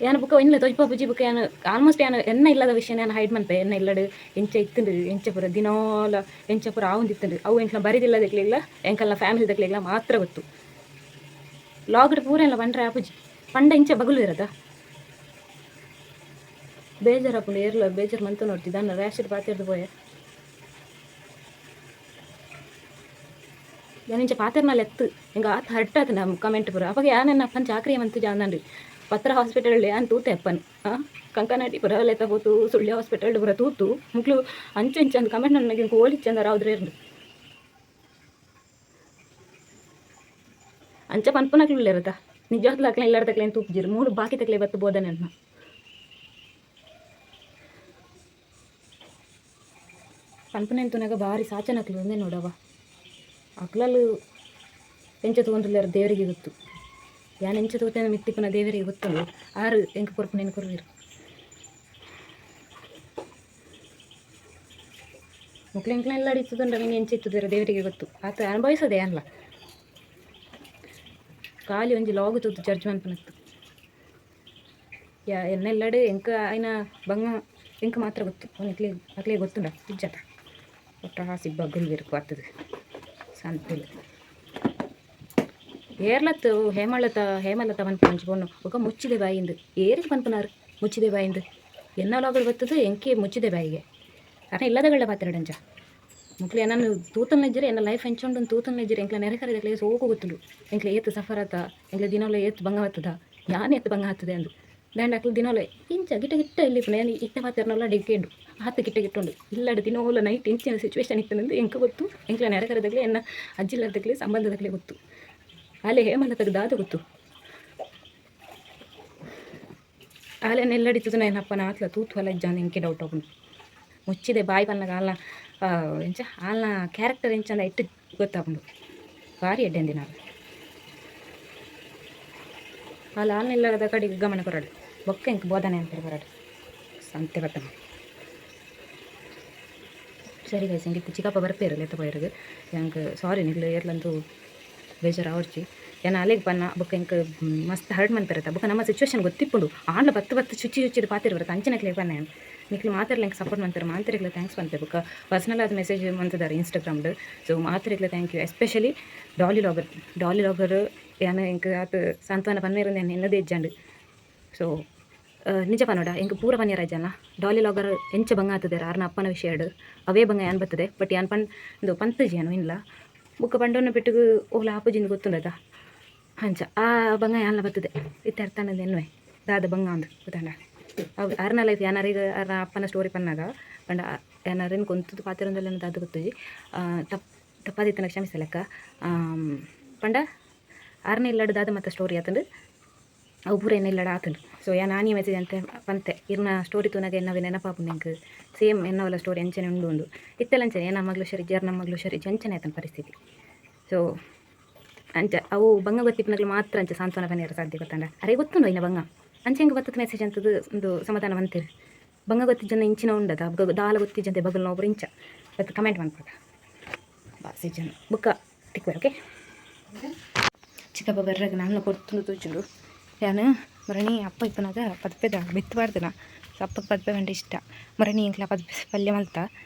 ಯಾನ್ ಬುಕ್ಕ ಒಂಜ್ಲ ತೋಜಿಪ ಬುಜ್ಜಿ. ಬುಕ್ಕ ಯಾನ್ ಆಲ್ಮೋಸ್ಟ್ ಯಾನ್ ಎನ್ನ ಇಲ್ಲದ ವಿಷಯನ ಯಾನ್ ಹೈಡ್ ಮನ್ಪೆ. ಎನ್ನ ಇಲ್ಲಡ್ ಎಂಚ ಇತ್ತುಂಡು, ಎಂಚ ಪೂರ ದಿನೋಲ ಎಂಚ ಪೂರ ಆವೊಂದಿತ್ತುಂಡು, ಅವು ಎಂಕ್ಲ ಬರಿದಿಲ್ಲದಕ್ಲೆಗ್ಲ ಎಂಕಲ್ನ ಫ್ಯಾಮಿಲಿ ದಕ್ಲೆಗ್ಲ ಮಾತ್ರ ಗೊತ್ತು. ಲಾಗ್ಡ್ ಪೂರ ಎಲ್ಲ ಪಂಡ್ರೆ ಆಪುಜಿ. ಪಂಡ ಇಂಚ ಬಗುಲು ಇರದ ಬೇಜಾರಾಪುಂಡು. ಏರ್ಲ ಬೇಜಾರು ಮಂತು ನೋಡ್ತಿ ದಾನ್ನ ರ್ಯಾಶ್ ಪಾತೆರ್ದು ಪೋಯೆ. ಯಾನ್ ಇಂಚ ಪಾತೆರ್ನಲ್ಲ ಎತ್ತು ಎಂಕ್ ಆತ್ ಹರ್ಟ್ ಆತುಂಡು ಆ ಕಮೆಂಟ್ ಪೂರ. ಅಪಗ ಯಾನ್ ಎನ್ನ ಅಪ್ಪನ ಚಾಕ್ರಿಯ ಮಂತು ಜಾಂದಂಡು ಪತ್ರ ಹಾಸ್ಪಿಟಲ್ ಯಾನ್ ತೂತೆ ಅಪ್ಪನ್ ಕಂಕನಾಡಿ ಪೂರ ಲೆತ್ತ ಪೋತು ಸುಳ್ಯ ಹಾಸ್ಪಿಟಲ್ ಪೂರ ತೂತು ಮುಕ್ಲು ಅಂಚ ಇಂಚ ಅಂದ್ ಕಮೆಂಟ್ ನನಗೆ ಎಂಕ್ ಓಲಿಚ್ಚಂದ ರಾವುದ್ರೆ ಇರ್ಂಡು. ಅಂಚ ಪನ್ಪುನಕ್ಲು ಉಲ್ಲೆರತ ನಿಜವಾಗ್ಲೂ ಅಕ್ಲೆ ಇಲ್ಲಾರ್ದಕ್ಲೆ ಏನು ತೂಪುಜೆರ್. ಮೂಲು ಬಾಕಿ ತಕ್ಲೆ ಬತ್ತು ಬೋಧನೆ ಅನ್ನ ಪನ್ಪುನೆನ್ ತೂನಗ ಬಾರಿ ಸಾಚನಕ್ಲು ಉಂದೆ ನೋಡವ. ಅಕ್ಲಲು ಎಂಚ ತೂವೊಂದುಲ್ಲೆರ್ ದೇವರಿಗೆ ಗೊತ್ತು. ಯಾನ್ ಎಂಚ ತೂತೆನ ಮಿತ್ತಿಪ್ಪುನ ದೇವರಿಗೆ ಗೊತ್ತುಂಡು. ಆರು ಎಂಕ್ ಕೊರ್ಪುನೆನ್ ಕೊರ್ವೆರ್. ಮುಕ್ಲು ಎಂಕ್ಲ ಎಲ್ಲ ಇತ್ತುಂಡ ಮಿನಿ ಎಂಚ ಇತ್ತುದೆರ್ ದೇವರಿಗೆ ಗೊತ್ತು. ಆತ ಅನುಭವಿಸದೆ ಅನ್ಲ ಖಾಲಿ ಒಂಜಿ ಲಾಗ್ ತೂತು ಜಡ್ಜ್ ಮನ್ಪುನತ್ತು. ಯಾ ಎನ್ನೆಲ್ಲಡ್ ಎಂಕ್ ಆಯ್ನ ಬಂಗ ಎಂಕ್ ಮಾತ್ರ ಗೊತ್ತು. ಅಕ್ಲೆ ಅಕ್ಲೆಗ್ ಗೊತ್ತುಂಡ ಇಜ್ಜತ. ಒಟ್ರಾಸಿ ಬಗ್ಗುಲ್ವೆರ್ ಬತ್ತುದು ಸಂತೆಲ್ ಏರ್ಲತ್ತು ಹೇಮಲತ ಹೇಮಲತ ಪನ್ಪುನ ಒಂಜಿ ಪೊಣ್ಣು ಬೊಕ ಮುಚ್ಚಿದೆ ಬಾಯಿಂದು. ಏರೆಗ್ ಪನ್ಪುನಾರ್ ಮುಚ್ಚಿದೆ ಬಾಯಿಂದು? ಎನ್ನ ಲಾಗಡ್ ಬತ್ತದು ಎಂಕೆ ಮುಚ್ಚಿದೆ ಬಾಯಿಗೆ ಅರ್ನ ಇಲ್ಲದಗಳ ಪಾತ್ರೆಡಂಚ ಮುಕ್ಲೆ ನಾನು ತೂತನ್ ಇಜ್ಜಿರೆ ಎನ್ನ ಲೈಫ್ ಎಂಚೊಂಡು ತೂತನ್ ಇಜ್ಜಿರೆ ಎಂಕ್ಲ ನೆರೆಕರೆದಕ್ಲೆ ಸೋಕು ಗೊತ್ತುಂಡು ಎಂಕ್ಲೆ ಏತ್ ಸಫರ್ ಆತ ಎಂಕ್ಲೆ ದಿನೋಲ ಏತ್ ಬಂಗ ಬತ್ತದ ಯಾನ್ ಏತ್ ಬಂಗ ಆತದೆ ಅಂದು ದಾಂಡ ಅಕ್ಲು ದಿನೋಲ ಇಂಚ ಗಿಟ್ಟ ಗಿಟ್ಟ ಇಲ್ಲಿ ನಾನು ಇತ್ತ ಪಾತೆರ್ನಲ್ಲ ಡಿಗ್ಗೇಂಡು ಆತ ಗಿಟ್ಟ ಗಿಟ್ಟುಂಡು ಇಲ್ಲಡ ದಿನೋಲ ನೈಟ್ ಇಂಚಿನ ಸಿಚುವೇಶನ್ ಇತ್ತನಂದು ಎಂಕ ಗೊತ್ತು ಎಂಕ್ಲೆ ನೆರೆಕರೆದಕ್ಲೆ ಎನ್ನ ಅಜ್ಜಿಲ್ಲದಕ್ಲೆ ಸಂಬಂಧದಕ್ಲೆ ಗೊತ್ತು ಅಲ್ಲೇ ಹೇಮಲತಗ್ ದಾದ ಗೊತ್ತು ಆಲೆ ನೆಲ್ಲಡಿತದ ಏನಪ್ಪ ಆತ್ಲ ತೂತು ಹೊಲ ಇಜ್ಜಾನ್ ಎಂಕೆ ಡೌಟ್ ಆಪುಂಡು ಮುಚ್ಚಿದೆ ಬಾಯಿ ಪನ್ನಗ ಆಲ್ನ ಎಂಚ ಆಲ್ನ ಕ್ಯಾರೆಕ್ಟರ್ ಎಂಚಂದ ಇಟ್ಟು ಗೊತ್ತಾಪುಂಡು ಭಾರಿ ಎಡ್ಡೆಂದಿನ ಆಲ್ ಆಲ್ನೆಲ್ಲದ ಕಡೆಗೆ ಗಮನ ಕೊರಡು ಬೊಕ್ಕ ಎಂಕ್ ಬೋಧನೆ ಅಂತಾರೆ ಬರಡು ಸಂತೆ ಬತ್ತನ. ಸರಿ ಗೈಸ್, ಎಂಕ್ ಚಿಕ್ಕಪ್ಪ ಬರ್ಪೇರು ಲೆತ್ತ ಪೋಯೆರ್ಗ್ ಎಂಕ್ ಸಾರಿ ನಿಗ್ಲು ಏರ್ಲಂತೂ ಬೇಜಾರು ಆವಡ್ಚಿ ಯಾನ್ ಅಲೆಗ್ ಪನ್ನ ಬೊಕ್ಕ ಎಂಕ್ ಮಸ್ತ್ ಹರ್ಟ್ ಮನ್ಪೆರತ ಬೊಕ್ಕ ನಮ್ಮ ಸಿಚುವೇಶನ್ ಗೊತ್ತಿಪ್ಪುಂಡು ಆಂಡ್ಲ ಬತ್ತು ಬತ್ತು ಚುಚ್ಚಿ ಚುಚ್ಚಿದ್ ಪಾತೆರ್ ಬರತ್ತ ಅಂಚಿನಕ್ಲೆಗ್ ಪನ್ನೆ ಯಾನ್ ನಿಕ್ಲು ಮಾತೆರ್ಲ ಎಂಕ್ ಸಪೋರ್ಟ್ ಮನ್ಪೆರ್ ಮಾತೆರೆಗ್ಲ thanks ಪನ್ಪೆ ಬೊಕ್ಕ ಪರ್ಸನಲ್ ಆದ್ ಮೆಸೇಜ್ ಮಂತುದಾರ್ ಇನ್ಸ್ಟಾಗ್ರಾಮ್ಡ್ ಸೊ ಮಾತೆರೆಗ್ಲ thank you especially Dolly vlogger Dolly vlogger ಯಾನ್ ಎಂಕ್ ಆತ್ ಸಾಂತ್ವನ ಪನ್ಪೆರ್ ಯಾನ್ ಎನ್ನದೇ ಇಜ್ಜಾಂಡ್. ಸೊ ನಿಜ ಪನೊಡ ಎಂಕ್ ಪೂರ ಪನ್ಯೆರೆ ಆಯ್ಜನ ಡಾಲಿ ಲಾಗರ್ ಎಂಚ ಬಂಗ ಆತುದೆರ್ ಆರ್ನ ಅಪ್ಪನ ವಿಷಯಡ್ ಅವೇ ಬಂಗ ಯಾನ್ ಬತ್ತದೆ ಬಟ್ ಯಾನ್ ಪನ್ ಉಂದು ಪಂತುಜಿ ಯಾನ್ ಇನ್ಲ ಬೊಕ್ಕ ಪಂಡೊನ್ನ ಪೆಟ್ಟುಗು ಓಲ ಆಪುಜಿಂದ್ ಗೊತ್ತುಂಡತ ಅಂಚ ಆ ಬಂಗ ಯಾನ್ಲ ಬತ್ತದೆ ಇತ್ತೆ ಅರ್ಥಾನಂದ್ ಎನ್ನುವೆ ದಾದ ಬಂಗ ಅಂದ್ ಗೊತ್ತಾಂಡ ಅವು ಆರ್ನ ಲೈಫ್ ಯಾನಾರಿಗ್ ಆರ್ನ ಅಪ್ಪನ ಸ್ಟೋರಿ ಪನ್ನಗ ಪಂಡ ಯಾನಾರೆನ್ ಕೊಂತುದು ಪಾತೆರೊಂದುಲ್ಲೆನ ದಾದ ಗೊತ್ತುಜಿ ತಪ್ಪು ತಪ್ಪಾದಿತ್ತನ ಕ್ಷಮಿಸಲೆಕ್ಕ ಪಂಡ ಆರ್ನ ಇಲ್ಲಡ್ ದಾದ ಮತ್ತ ಸ್ಟೋರಿ ಆತುಂಡು ಅವು ಪೂರ ಎನ್ನ ಇಲ್ಲಡ್ ಆತುಂಡು. ಸೊ ಯಾನ್ ಆನಿ ಮೆಸೇಜ್ ಅಂತೆ ಪಂತೆ ಇರ್ನ ಸ್ಟೋರಿ ತೂನಗ ಎನ್ನವೆ ನೆನಪಾಪುಂಡು ಎಂಕ್ ಸೇಮ್ ಎನ್ನವಲ ಸ್ಟೋರಿ ಅಂಚನೆ ಉಂಡು ಉಂದು ಇತ್ತೆಲ ಅಂಚನೆ ಎನ್ನ ಮಗ್ಲು ಹುಷಾರಿಜ್ಜಿ ಅರ್ನ ಮಗ್ಲು ಹುಷಾರಿಜ್ಜಿ ಅಂಚನೆ ಆತನ ಪರಿಸ್ಥಿತಿ. ಸೊ ಅಂಚ ಅವು ಬಂಗ ಗೊತ್ತಿಪ್ಪನಗ್ಲು ಮಾತ್ರ ಅಂಚ ಸಾಂತ್ವನ ಪನಿಯರ ಸಾಧ್ಯ ಗೊತ್ತಂಡ ಅರೆ ಗೊತ್ತುಂಡು ಐನ ಬಂಗ ಅಂಚೆ ಎಂಕ್ ಬತ್ತದ ಮೆಸೇಜ್ ಅಂತದು ಒಂದು ಸಮಾಧಾನ ಮಂತೆರ್ ಬಂಗ ಗೊತ್ತಿಜ್ಜಂದ ಇಂಚಿನ ಉಂಡದ ದಾಲ ಗೊತ್ತಿಜ್ಜಂತೆ ಬಗಲ್ ನೋವು ಇಂಚ ಬತ್ತ ಕಮೆಂಟ್ ಮನ್ಪುಗ ಬಾಸಿ ಜನ ಬುಕ್ಕ ತಿಕ್ವೆ ಓಕೆ. ಚಿಕ್ಕಪ್ಪ ಬರ್ರಾಗ ನಾನು ಪೊರ್ತುಂಡು ತೋಜುಂಡು ಯಾನ್ ಮರಣಿ ಅಪ್ಪ ಇಪ್ಪುನಗ ಪದ್ಪೆದ ಬಿತ್ತು ಪಾಡ್ದನ ಸೊ ಅಪ್ಪಗ್ ಪದ್ಪೆ ಪಂಡ ಇಷ್ಟ ಮರಣಿ ಎಂಕ್ಲ ಪದ್ಪೆ ಪಲ್ಯ ಮಲ್ತ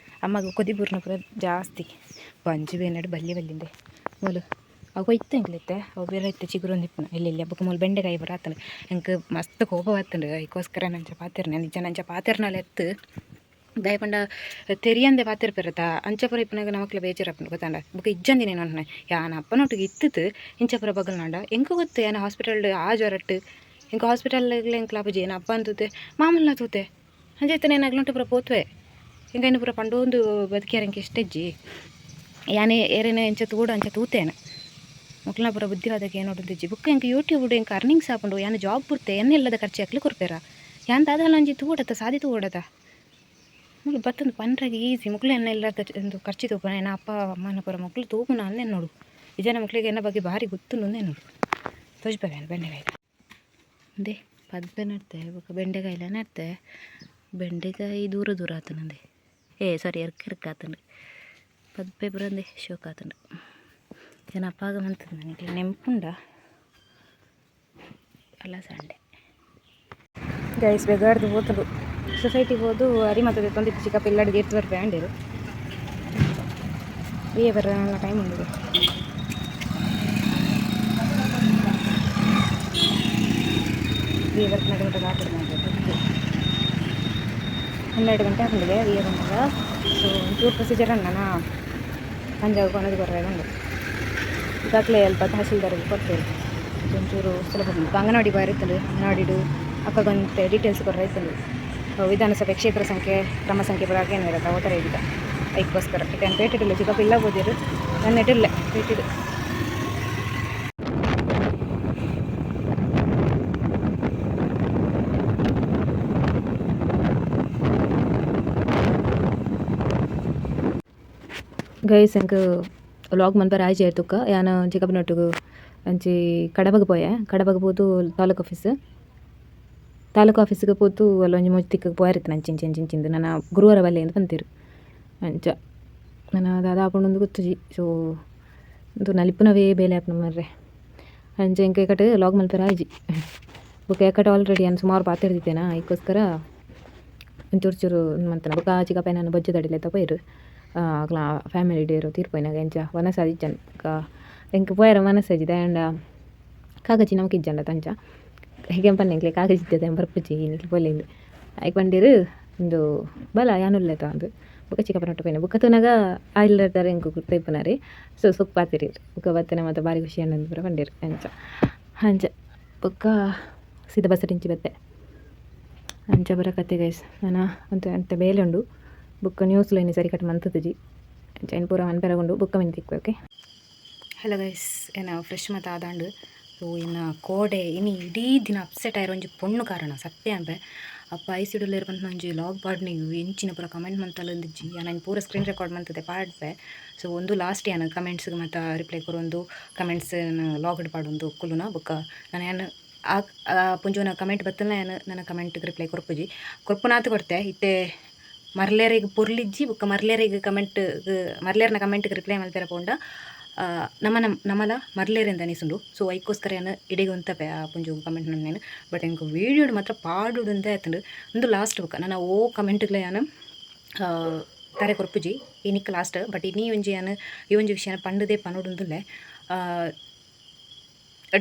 ಅಮ್ಮಗ್ ಕೊದಿ ಬೂರ್ನ ಪೂರ ಜಾಸ್ತಿ ಬಂಜಿ ಬೇನಡ್ ಬಲ್ಯ ಬಲ್ಲಿಂದೆ ಮೂಲು ಅವು ಇತ್ತು ಎಂಕ್ಲ ಇತ್ತೆ ಅವು ಬೇರೆ ಇತ್ತೆ ಚಿಗುರೊಂದು ಇಪ್ಪುನ ಇಲ್ಲ ಇಲ್ಲ ಬೊಕ್ಕ ಮೂಲು ಬೆಂಡೆಕಾಯಿ ಪೂರ ಆತುಂಡು ಎಂಕ್ ಮಸ್ತ್ ಕೋಪ ಬತ್ತುಂಡು ಐಕೋಸ್ಕರ ನಂಚ ಪಾತೆರ್ನೆ ನಿಜ ನಂಚ ಪಾತೆರ್ನಲ ಎತ್ತು ದಾಯೆ ಪಂಡ ತೆರಿಯಂದೆ ಪಾತೆರ್ಪೆರತ ಅಂಚ ಪೂರ ಇಪ್ಪುನಗ ನಮಕ್ಲ ಬೇಜಾರಾಪುಂಡು ಗೊತ್ತಾಂಡ ಬೊಕ್ಕ ಇಜ್ಜಂದಿನ ಪನ್ಪುನೆ ಯಾನ್ ಅಪ್ಪನೊಟ್ಟಿಗೆ ಇತ್ತುತ್ ಇಂಚ ಪೂರ ಬಗಲ್ನಾಂಡ ಎಂಕ್ ಗೊತ್ತು ಯಾನ್ ಹಾಸ್ಪಿಟಲ್ಡ್ ಆ ಜ್ವರಟ್ ಎಂಕ್ ಹಾಸ್ಪಿಟಲ್ ಎಂಕ್ಲ ಆಪುಜಿ ಎನ್ನ ಅಪ್ಪನ್ ತೂತೆ ಮಾಮಲ್ನ ತೂತೆ ಅಂಚ ಇತ್ತೆ ಯಾನ್ ಅಗ್ಲೊಟ್ಟು ಪೂರ ಪೋತುವೆ ಎಂಕ್ ಐನ್ ಪೂರ ಪಂಡೊಂದು ಬದುಕಿಯರ ಎಂಕ್ ಇಷ್ಟ ಇಜ್ಜಿ ಯಾನ್ ಏರೆನ ಎಂಚ ತೂಡ ಅಂಚ ತೂತೇನೆ ಮೊಕ್ಲ್ನ ಪೂರ ಬುದ್ಧಿವಾದಕ್ಕೆ ಏನೋಡುಂದಿಜ್ಜಿ ಬೊಕ್ಕ ಎಂಕ್ ಯೂಟ್ಯೂಬ್ ಎಂಕ್ ಅರ್ನಿಂಗ್ಸ್ ಆಪುಂಡು ಯಾನ್ ಜಾಬ್ ಬುಡ್ತೆ ಎನ್ನ ಖರ್ಚು ಅಕ್ಲು ಕೊರ್ಪೆರ ಯಾನ್ ದಾದಾಲ ಒಂಜಿ ತೂಡತ ಸಾದಿ ತೂಡತ ಮುಲು ಬತ್ತೊಂದು ಪನ್ರೆಗ್ ಈಸಿ ಮೊಕ್ಲು ಎನ್ನ ಇಲ್ಲದ ಒಂದು ಖರ್ಚು ತೂಪುನ ಎನ್ನ ಅಪ್ಪ ಅಮ್ಮನ ಪೂರ ಮೊಕ್ಲು ತೂಪುನ ಅಂದೆ ನೋಡು ಇಜನ ಮೊಕ್ಲೆಗ್ ಎನ್ನ ಬಗ್ಗೆ ಭಾರಿ ಗೊತ್ತುಂಡು ಅಂದೆ ನೋಡು ತೋಜ್ಪವೆ ಬೆಂಡೆಕಾಯಿ ಅಂದೆ ಪದ್ಪೆ ನಡ್ತೆ ಬೊಕ್ಕ ಬೆಂಡೆಕಾಯಿಲ ನಡ್ತೆ ಬೆಂಡೆಕಾಯಿ ದೂರ ದೂರ ಆತನಂದೆ ಏ ಸಾರಿ ಎರ್ಕ ಎರ್ಕ ಆತಂಡು ಪದ್ಪೆ ಪೂರ ಅಂದೆ ಶೋಕ್ ಆತಂಡು ಏನ ಅಪ್ಪಾಗ ಮಂತದ ನನಗೆ ನೆಂಪುಂಡ ಅಲ್ಲ ಸಂಡೆ ಗೈಸ್ ಬೇಗಾರ್ದು ಹೋತದು ಸೊಸೈಟಿಗೆ ಹೋದು ಅರಿ ಮತ್ತದ ತೊಂದಿತ್ತು ಚಿಕ್ಕಪ್ಪ ಇಲ್ಲಡಿಗೆ ಎತ್ತು ಬರ್ಪೆ ಅಂಡೇರು ಬಿ ಬರ ನನ್ನ ಟೈಮ್ ಉಂಡು ಬಿ ಬರ್ಪನಾಗ ಮಟ್ಟ ಆಟ 12 ಗಂಟೆ ಹಾಕೊಂಡಿದೆ ವಿ ಎ ಬಂದಾಗ. ಸೊ ಒಂಚೂರು ಪ್ರೊಸೀಜರ್ ಅನ್ನ ಪಂಜಾಬ್ ಕೊನದು ಬರ್ರೆ ಉಂಡು ಈಗಾಗಲೇ ಅಲ್ಪ ತಹಸೀಲ್ದಾರ್ಗೆ ಕೊಡ್ತೇವೆ ಒಂಚೂರು ಸುಲಭ ಉಂಟು. ಅಂಗನವಾಡಿ ಬಾರಿತ್ತಂಡು ಅಂಗನವಾಡಿಡು ಅಕ್ಕಗೊಂತೆ ಡೀಟೇಲ್ಸ್ ಕೊರ್ರೆ ಇತ್ತಂಡು ವಿಧಾನಸಭೆ ಕ್ಷೇತ್ರ ಸಂಖ್ಯೆ ಕ್ರಮ ಸಂಖ್ಯೆ ಪೂರ ಏನು ಇರತ್ತ ಓತರ ಇದ್ದ ಐಕ್ಕೋಸ್ಕರ ಇತ್ತೆ ಪೇಟೆಡಿಲ್ಲ ಚಿಕ್ಕಪ್ಪ ಇಲ್ಲ ಓದಿರು ನನ್ನ ಇಟ್ಟಿಲ್ಲ ಪೇಟೆಡು. ಗೈಸ್ ಎಂಕ್ ವ್ಲಾಗ್ ಮನ್ಪರೆ ಆಯ್ಜಿ ತುಕ್ಕ ಯಾನ್ ಚಿಕ್ಕಪ್ಪನೊಟ್ಟುಗು ಅಂಚಿ ಕಡಬಗ್ ಪೋಯೆ ಕಡಬಗ್ ಪೋದು ತಾಲೂಕು ಆಫೀಸ್ ತಾಲೂಕು ಆಫೀಸ್ಗೆ ಪೋತು ಅಲ್ಲ ಒಂಜಿ ಮೂಜಿ ತಿಕ್ಕಗ್ ಪೋಯರಿತ್ತು ಅಂಚಿ ಇಂಚಿ ಇಂಚಿ ಇಂಚಿಂದು ನನ ಗುರುವಾರ ಬಲ್ಲೆ ಅಂದ್ ಪಂತೆರ್ ಅಂಚ ನನ ದಾದ ಆಪುಂಡು ಗೊತ್ತುಜಿ. ಸೊ ಉಂದು ನಲಿಪುನವೇ ಬೇಲೆ ಆಪುಂಡು ಮಾರ್ರೆ ಅಂಚ ಎಂಕ್ ಏಕಟ್ ವ್ಲಾಗ್ ಮನ್ಪೆರೆ ಆಯ್ಜಿ ಬೊಕ ಏಕಟ್ ಆಲ್ರೆಡಿ ಯಾನ್ ಸುಮಾರು ಪಾತೆರ್ದಿತ್ತೇನಾ ಐಕೋಸ್ಕರ ಒಂಚೂರು ಚೂರು ಮಂತನ ಬೊಕ ಚಿಕ್ಕಪ್ಪ ಎನನ್ ಬೊಜ್ಜದಡಿಲೆತ್ತ ಪೋಯೆರ್ ಅಕ್ಲ ಫ್ಯಾಮಿಲಿ ಡೇರು ತೀರ್ಪೋಯಿನಾಗ ಎಂಚ ವನಸ್ ಆದಿಜ್ಜಂಡ್ ಬೊಕ ಎಂಕ್ ಪೋಯೆರೆ ಮನಸ್ಸು ಆಯ್ಜಿ ದಾಯೆ ಪಂಡ ಕಾಗಜಿ ನಮಕ್ ಇಜ್ಜಂಡ ಅಂಚ ಹೀಗೆ ಪನ್ನೆ ಎಂಕ್ಲೆ ಕಾಗಜಿ ಇಜ್ಜದ ಬರ್ಪುಜಿ ನಿಕ್ಲು ಪೋಲೆ ಇಂದ್. ಐಕ್ ಪಂಡೆರ್ ಉಂದು ಬಲ ಯಾನುಲ್ಲೆತ ಅಂದ್ ಬೊಕ ಚಿಕ್ಕಪ್ಪನೊಟ್ಟು ಪೋಯಿನ ಬೊಕ ತೂನಗ ಆ ಇಲ್ಲದಾರ್ ಎಂಕ್ ಗುರ್ತ ಇಪ್ಪುನಾರ್. ಸೊ ಸೊಕ್ ಪಾತೆರಿಯೆರ್ ಬೊಕ ಬತ್ತಿನ ಮಾತ ಬಾರಿ ಖುಷಿ ಆಂಡ್ ಪೂರ ಪಂಡೆರ್. ಅಂಚ ಅಂಚ ಬೊಕ್ಕ ಸೀದಾ ಬಸ್ ಇಂಚಿ ಬತ್ತೆ. ಅಂಚ ಪೂರ ಕತೆ ಗೈಸ್. ನನ ಒಂತೆ ಅಂತೆ ಬೇಲೆ ಉಂಡು. ಬೊಕ್ಕ ನ್ಯೂಸ್ ಲೈನ್ ಸರಿ ಕಟ್ ಮಂತುಜಿ. ಅಂಚ ಐನ್ ಪೂರ ಮನ್ಪೆರೆ ಉಂಡು. ಬೊಕ್ಕ ಮಿನಿ ತಿಕ್ಕುವೆ. ಓಕೆ, ಹಲೋ ಗೈಸ್, ಏನ ಫ್ರೆಶ್ ಮತ ಆದಾಂಡ್. ಸೊ ಇನ್ನ ಕೋಡೆ ಇನಿ ಇಡೀ ದಿನ ಅಪ್ಸೆಟ್ ಆಯಿರ ಒಂಜಿ ಪೊಣ್ಣು ಕಾರಣ ಸತ್ಯ ಅನ್ಪೆ. ಅಪ್ಪ ಐಸಿಡುಲ್ಲೇರ್ ಪಂತ ಒಂಜಿ ಲಾಗ್ ಪಾಡ್ನಿಗ್ ಎಂಚಿನ ಪೂರ ಕಮೆಂಟ್ ಮಂತಲಂದಿಜ್ಜಿ. ಯಾನ್ ಪೂರ ಸ್ಕ್ರೀನ್ ರೆಕಾರ್ಡ್ ಮಂತದೆ ಪಾಡ್ಪೆ. ಸೊ ಒಂದು ಲಾಸ್ಟ್ ಯಾನ್ ಕಮೆಂಟ್ಸ್ಗೆ ಮಾತ ರಿಪ್ಲೈ ಕೊರೊಂದು ಕಮೆಂಟ್ಸ್ ಲಾಗ್ಡ್ ಪಾಡೊಂದು ಕುಲ್ಲುನ. ಬೊಕ್ಕ ನಾನು ಯಾನ್ ಆ ಪೊಂಜೋನ ಕಮೆಂಟ್ ಬತ್ತಲ್ಲ, ಯಾನ್ ನನ್ನ ಕಮೆಂಟ್ಗೆ ರಿಪ್ಲೈ ಕೊರ್ಪುಜಿ, ಕೊರ್ಪುನಾತ್ ಕೊರ್ತೆ. ಇತ್ತೆ ಮರ್ಲೇರೆಗ್ ಪೊರ್ಲಿಜ್ಜಿ. ಬೊಕ್ಕ ಮರ್ಲೇರೆಗ್ ಕಮೆಂಟ್, ಮರ್ಲೇರ್ನ ಕಮೆಂಟ್ಗೆ ರಿಪ್ಲೈ ಮಲ್ಪೆರೆ ಪೋಂಡ ನಮನ ನಮಲ ಮರ್ಲೇರೆಂದ ಅನಿಸುಂಡು. ಸೊ ಐಕೋಸ್ಕರ ಯಾನ್ ಇಡೆಗ್ ಉಂತಪೆ ಆ ಪೊಂಜೋವು ಕಮೆಂಟ್ ನಾನು. ಬಟ್ ಎಂಕ್ ವೀಡಿಯೋಡ್ ಮಾತ್ರ ಪಾಡುಡು ಆತುಂಡು. ಉಂದು ಲಾಸ್ಟ್. ಬೊಕ್ಕ ನನ ಓ ಕಮೆಂಟ್ಗ್ಲ ಯಾನ್ ತರೆ ಕೊರ್ಪುಜಿ. ಇನಿಕ್ ಲಾಸ್ಟ್. ಬಟ್ ಇನಿ ಒಂಜಿ ಯಾನ್ ಈ ಒಂಜಿ ವಿಷಯನ ಪಂಡುದೇ ಪನೊಡುಂದುಲ್ಲೆ.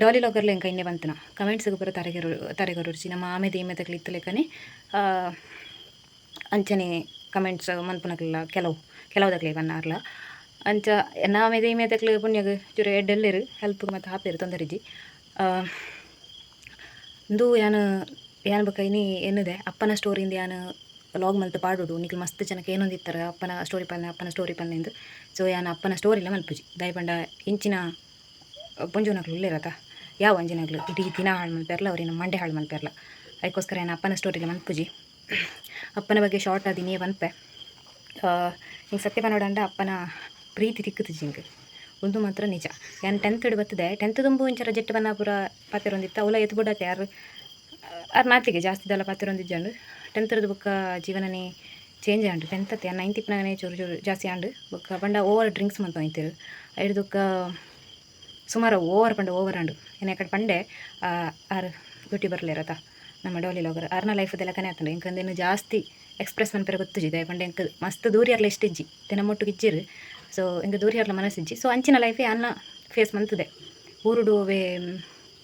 ಡಾಲಿ ಲಾಗರ್ಲ ಎಂಕ್ ಐನೆ ಬಂತನ ಕಮೆಂಟ್ಸ್ಗ್ ಪೂರ ತರೆಗೆರು ತರೆಗೊರುರ್ಚಿ. ನಮ್ಮ ಆಮೆದ ಈಮೆದಕ್ಲು ಇತ್ತುಲೆಕ್ಕನೆ ಅಂಚನೆ ಕಮೆಂಟ್ಸ್ ಮನ್ಪುನಕ್ಲೆಲ ಕೆಲವು ಕೆಲವುದಕ್ಲೆ ಪನ್ನಾರ್ಲ. ಅಂಚ ಎನ್ನ ಆಮೆದ ಈಮೆದಕ್ಲು ಪುಣ್ಯಗ್ ಚೂರು ಎಡ್ಡೆ ಹೆಲ್ಪ್ ಮಾತ ಆಪೆರ್, ತೊಂದರಿಜ್ಜಿ. ಉಂದು ಯಾನ್ ಯಾನ್ ಬೊಕ ಇನಿ ಎನ್ನುದೆ, ಅಪ್ಪನ ಸ್ಟೋರಿಯಿಂದ ಯಾನ್ ಲಾಗ್ ಮಲ್ತ್ ಪಾಡೊಡು. ನಿಕ್ಲ್ ಮಸ್ತ್ ಜನಕ್ ಏನೊಂದಿತ್ತರ, ಅಪ್ಪನ ಸ್ಟೋರಿ ಪನ್ಲೆ, ಅಪ್ಪನ ಸ್ಟೋರಿ ಪನ್ಲೆಂದ್. ಸೊ ಯಾನ್ ಅಪ್ಪನ ಸ್ಟೋರಿಲ ಮಲ್ಪುಜಿ. ದಾಯೆ ಪಂಡ ಇಂಚಿನ ಪೊಂಜೋನಕ್ಲು ಉಲ್ಲೆರತ, ಯಾವ ಅಂಜಿನಕ್ಲು ಇಡೀ ದಿನ ಹಾಳು ಮಲ್ಪೆರ್ಲ, ಅವ್ರಿನ ಮಂಡೆ ಹಾಳು ಮಲ್ಪೆರ್ಲ. ಅದಕ್ಕೋಸ್ಕರ ಯಾನ್ ಅಪ್ಪನ ಸ್ಟೋರಿಲ ಮಲ್ಪುಜಿ. ಅಪ್ಪನ ಬಗ್ಗೆ ಶಾರ್ಟ್ ಆದ್ ಇನಿಯೇ ಪನ್ಪೆ. ಹಿಂಗೆ ಸತ್ಯ ಪನೊಡಂಡ ಅಪ್ಪನ ಪ್ರೀತಿ ತಿಕ್ಕುತ್ತಿಜ್ಜಿ ಇಂಕ್, ಉಂದು ಮಾತ್ರ ನಿಜ. ಯಾನ್ ಟೆಂತ್ ಬತ್ತದೆ, ಟೆಂತ್ ದುಂಬು ಇಂಚರ ಜೆಟ್ಟು ಬನ್ನ ಪೂರ ಪಾತೆರೊಂದಿತ್ತ. ಅವುಲ ಏತ್ ಬೊಡಾತೆ ಯಾರು ಆರ್ ನಾತಿಗೆ ಜಾಸ್ತಿ ದಾಲ ಪಾತೆರೊಂದಿಜ್ಜಂಡು. ಟೆಂತ್ ಬೊಕ್ಕ ಜೀವನನೇ ಚೇಂಜ್ ಆಂಡ್. ಟೆಂತ್ ಅತ್ತೆ, ನೈನ್ತ್ ಇಪ್ಪುನಗನೇ ಚೂರು ಚೂರು ಜಾಸ್ತಿ ಆಂಡ್. ಬೊಕ್ಕ ಪಂಡ ಓವರ್ ಡ್ರಿಂಕ್ಸ್ ಮಂತೊಂದಿತ್ತೆರ್. ಐಡ್ದ್ ಬೊಕ್ಕ ಸುಮಾರು ಓವರ್ ಪಂಡ ಓವರ್ ಆಂಡ್. ಯಾನ್ ಎಕಡೆ ಪಂಡೆ, ಆರ್ ಯೂಟ್ಯೂಬರ್ಲೇರತ ನಮ್ಮ ಡಾಲಿ ಲಾಗರ್, ಆರ್ನ ಲೈಫ್ ಲೆಕ್ಕನೇ ಆತುಂಡು. ಎಂಕ್ ಅಂದೇನು ಜಾಸ್ತಿ ಎಕ್ಸ್ಪ್ರೆಸ್ ಮನ್ಪೆರೆ ಗೊತ್ತುಜಿ. ದಾಯೆ ಪಂಡ ಎಂಕ್ ಮಸ್ತ್ ದೂರಿಯರ್ಲ ಇಷ್ಟ ಇಜ್ಜಿ, ಇತ್ತೆ ನಮ್ಮೊಟ್ಟುಗು ಇಜ್ಜೆರ್. ಸೊ ಎಂಕ್ ದೂರಿಯರ್ಲ ಮನಸ್ಸಿಜ್ಜಿ. ಸೊ ಅಂಚಿನ ಲೈಫ್ ಯಾನ್ನ ಫೇಸ್ ಮಂತುದೆ. ಊರುಡು ಅವೇ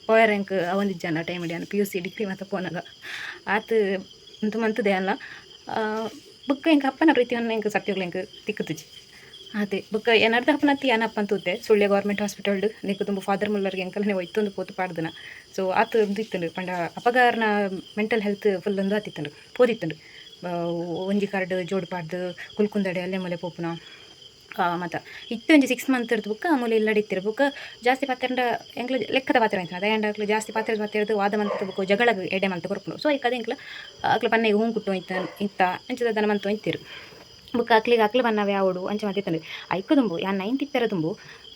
ಪೋಯೆರೆ ಎಂಕ್ ಅವೊಂದಿಜ್ಜಾಂಡ್. ಆ ಟೈಮಿಡ್ ಯಾನ್ ಪಿಯುಸಿ ಡಿಗ್ರಿ ಮಾತ ಪೋನಗ ಆತ್ ಉಂತು ಮಂತುದೆ ಯಾನ್ಲ. ಬೊಕ್ಕ ಎಂಕ್ ಅಪ್ಪನ ಪ್ರೀತಿಯನ್ನು ಎಂಕ್ ಸತ್ಯಗ್ಲ ಎಂಕ್ ತಿಕ್ಕುತ್ತಿಜ್ಜಿ, ಆತೆ. ಬೊಕ್ಕ ಎನರ್ದ ಅಪ್ಪನತ್ತಿ ಯಾನ್ ಅಪ್ಪನ್ ತೂತೆ ಸುಳ್ಯ ಗೌರ್ಮೆಂಟ್ ಹಾಸ್ಪಿಟಲ್ಡ್. ನಿಕ್ ದುಂಬು ಫಾದರ್ ಮುಲ್ಲರ್ಗೆ ಎಂಕಲ್ನೆ ಒಯ್ತೊಂದು ಪೋತು ಪಾಡ್ದನ. ಸೊ ಆತ್ ಉಂದು ಇತ್ತುಂಡು ಪಂಡ ಅಪಗಾರ್ನ ಮೆಂಟಲ್ ಹೆಲ್ತ್ ಫುಲ್ ಉಂದು ಆತಿತ್ತುಂಡು, ಪೋದಿತ್ತುಂಡು. ಒಂಜಿ ಕಾರ್ಡ್ ಜೋಡು ಪಾಡ್ದು ಕುಲ್ಕುಂದಡೆ ಅಲ್ಲೆ ಮೂಲೆ ಪೋಪುನ ಮಾತ ಇತ್ತೆ. ಒಂಜಿ 6 ಮಂತ್ ಇರ್ದು ಬೊಕ್ಕ ಮೂಲೆ ಇಲ್ಲಡೆ ಇತ್ತೆರ್. ಬೊಕ್ಕ ಜಾಸ್ತಿ ಪಾತೆರಂಡ ಎಂಕ್ಲ ಲೆಕ್ಕದ ಪಾತೆರ ಇತ್ತಿನ. ದಾಯೆಂಡ ಅಕ್ಲು ಜಾಸ್ತಿ ಪಾತೆರ ಪಾತೆರ್ದು ವಾದ ಮಂತ್ ಬೊಕ್ಕ ಜಗಳಗ್ ಎಡೆ ಮಲ್ತ್ ಕೊರ್ಪುಂಡು. ಸೊ ಐಕ್ ಅದ ಎಂಕ್ಲ ಅಕ್ಲು ಪನ್ನೆಗ್ ಹೂಂ ಕುಟ್ಟು ಇತ್ತ ಇತ್ತ ಅಂಚದ ದಾನ ಮಂತು ಇತ್ತೆರ್. ಬೊಕ್ಕ ಅಕ್ಲಿಗೆ ಅಕ್ಲು ಪನ್ನವೆ ಆವೊಡು ಅಂಚ ಮಾತ. ಐಕ್ ದುಂಬು ಯಾನ್ ನೈನ್ತ್ ಇಪ್ಪೆರೆ ದುಂಬು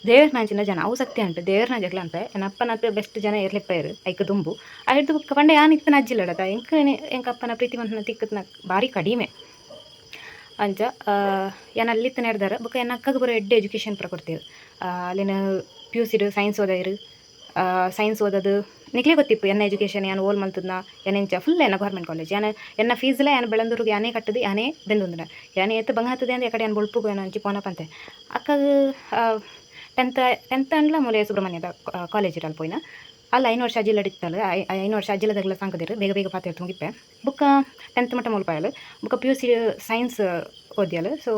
ದೇವೆರ್ನ ಜನ ಅವು ಸತ್ಯ ಅನ್ಪೆ, ದೇವೆರ್ನ ಜಗಳ ಅನ್ಪೆ. ಎನ್ನ ಅಪ್ಪನತ್ ಬೆಸ್ಟ್ ಜನ ಏರ್ಲೆಪ್ಪೆರ್ ಐಕ್ ದುಂಬು. ಐಡ್ದ್ ಬೊಕ್ಕ ಪಂಡ ಯಾನ್ ಇತ್ತಿನ ಅಜ್ಜಿಲ್ಲಡತ ಎಂಕ್ ಎಂಕ್ ಅಪ್ಪನ ಪ್ರೀತಿ ಮಂತ್ನ ತಿಕ್ಕುತ್ನ ಬಾರಿ ಕಡಿಮೆ. ಅಂಚ ಯಾನ್ ಅಲ್ಲಿತ್ತ ನೆಡ್ದಾರ. ಬೊಕ್ಕ ಎನ್ನ ಅಕ್ಕಗ್ ಪೂರ ಎಡ್ಡೆ ಎಜುಕೇಷನ್ ಪೂರ ಕೊರ್ತೆರ್. ಅಲ್ಲಿನ ಪಿಯುಸಿಡ್ ಸೈನ್ಸ್ ಓದಾಯೆರ್. ಸೈನ್ಸ್ ಓದದು ನಿಕ್ಲೆ ಗೊತ್ತಿಪ್ಪು ಎನ್ನ ಎಜುಕೇಷನ್ ಯಾನ್ ಓಲ್ ಮಲ್ತುದ್ನ ಯಾನ್ ಎಂಚ. ಫುಲ್ ಎನ್ನ ಗೌರ್ಮೆಂಟ್ ಕಾಲೇಜ್. ಯಾನ್ ಎನ್ನ ಫೀಸ್ಲ ಯಾನ್ ಬೆಳಂದೂರುಗ್ ಯಾನೇ ಕಟ್ಟುದು, ಯಾನೇ ಬೆಂದೊಂದುನ. ಯಾನ್ ಏತ್ ಬಂಗ ಹತ್ತುದೆ ಅಂದ್ ಎಕಡೆ ಯಾನ್ ಬೊಳ್ಪುಗು ಯಾನ್ ಅಂಚಿ ಪೋನ ಪಂತೆ. ಅಕ್ಕಗ್ ಟೆಂತ್ ಟೆಂತ್ ಅಂಡ್ಲ ಮೂಲೆ ಸುಬ್ರಹ್ಮಣ್ಯದ ಕಾಲೇಜ್ ಅಲ್ಪ ಪೋಯಿನ. ಅಲ್ಲ 5 ವರ್ಷ ಅಜ್ಜಿಲ್ಲಡ್ ಇತ್ತಲ್. 5 ವರ್ಷ ಅಜ್ಜಿಲದಗ್ಲ ಸಾಂಕುದೆರ್. ಬೇಗ ಬೇಗ ಪಾತೆರ್ದು ಮುಗಿಪೆ. ಬೊಕ್ಕ ಟೆಂತ್ ಮಟ್ಟ ಮುಲ್ಪ ಬೊಕ್ಕ ಪಿಯುಸಿ ಸೈನ್ಸ್ ಓದ್ಯಲ್. ಸೊ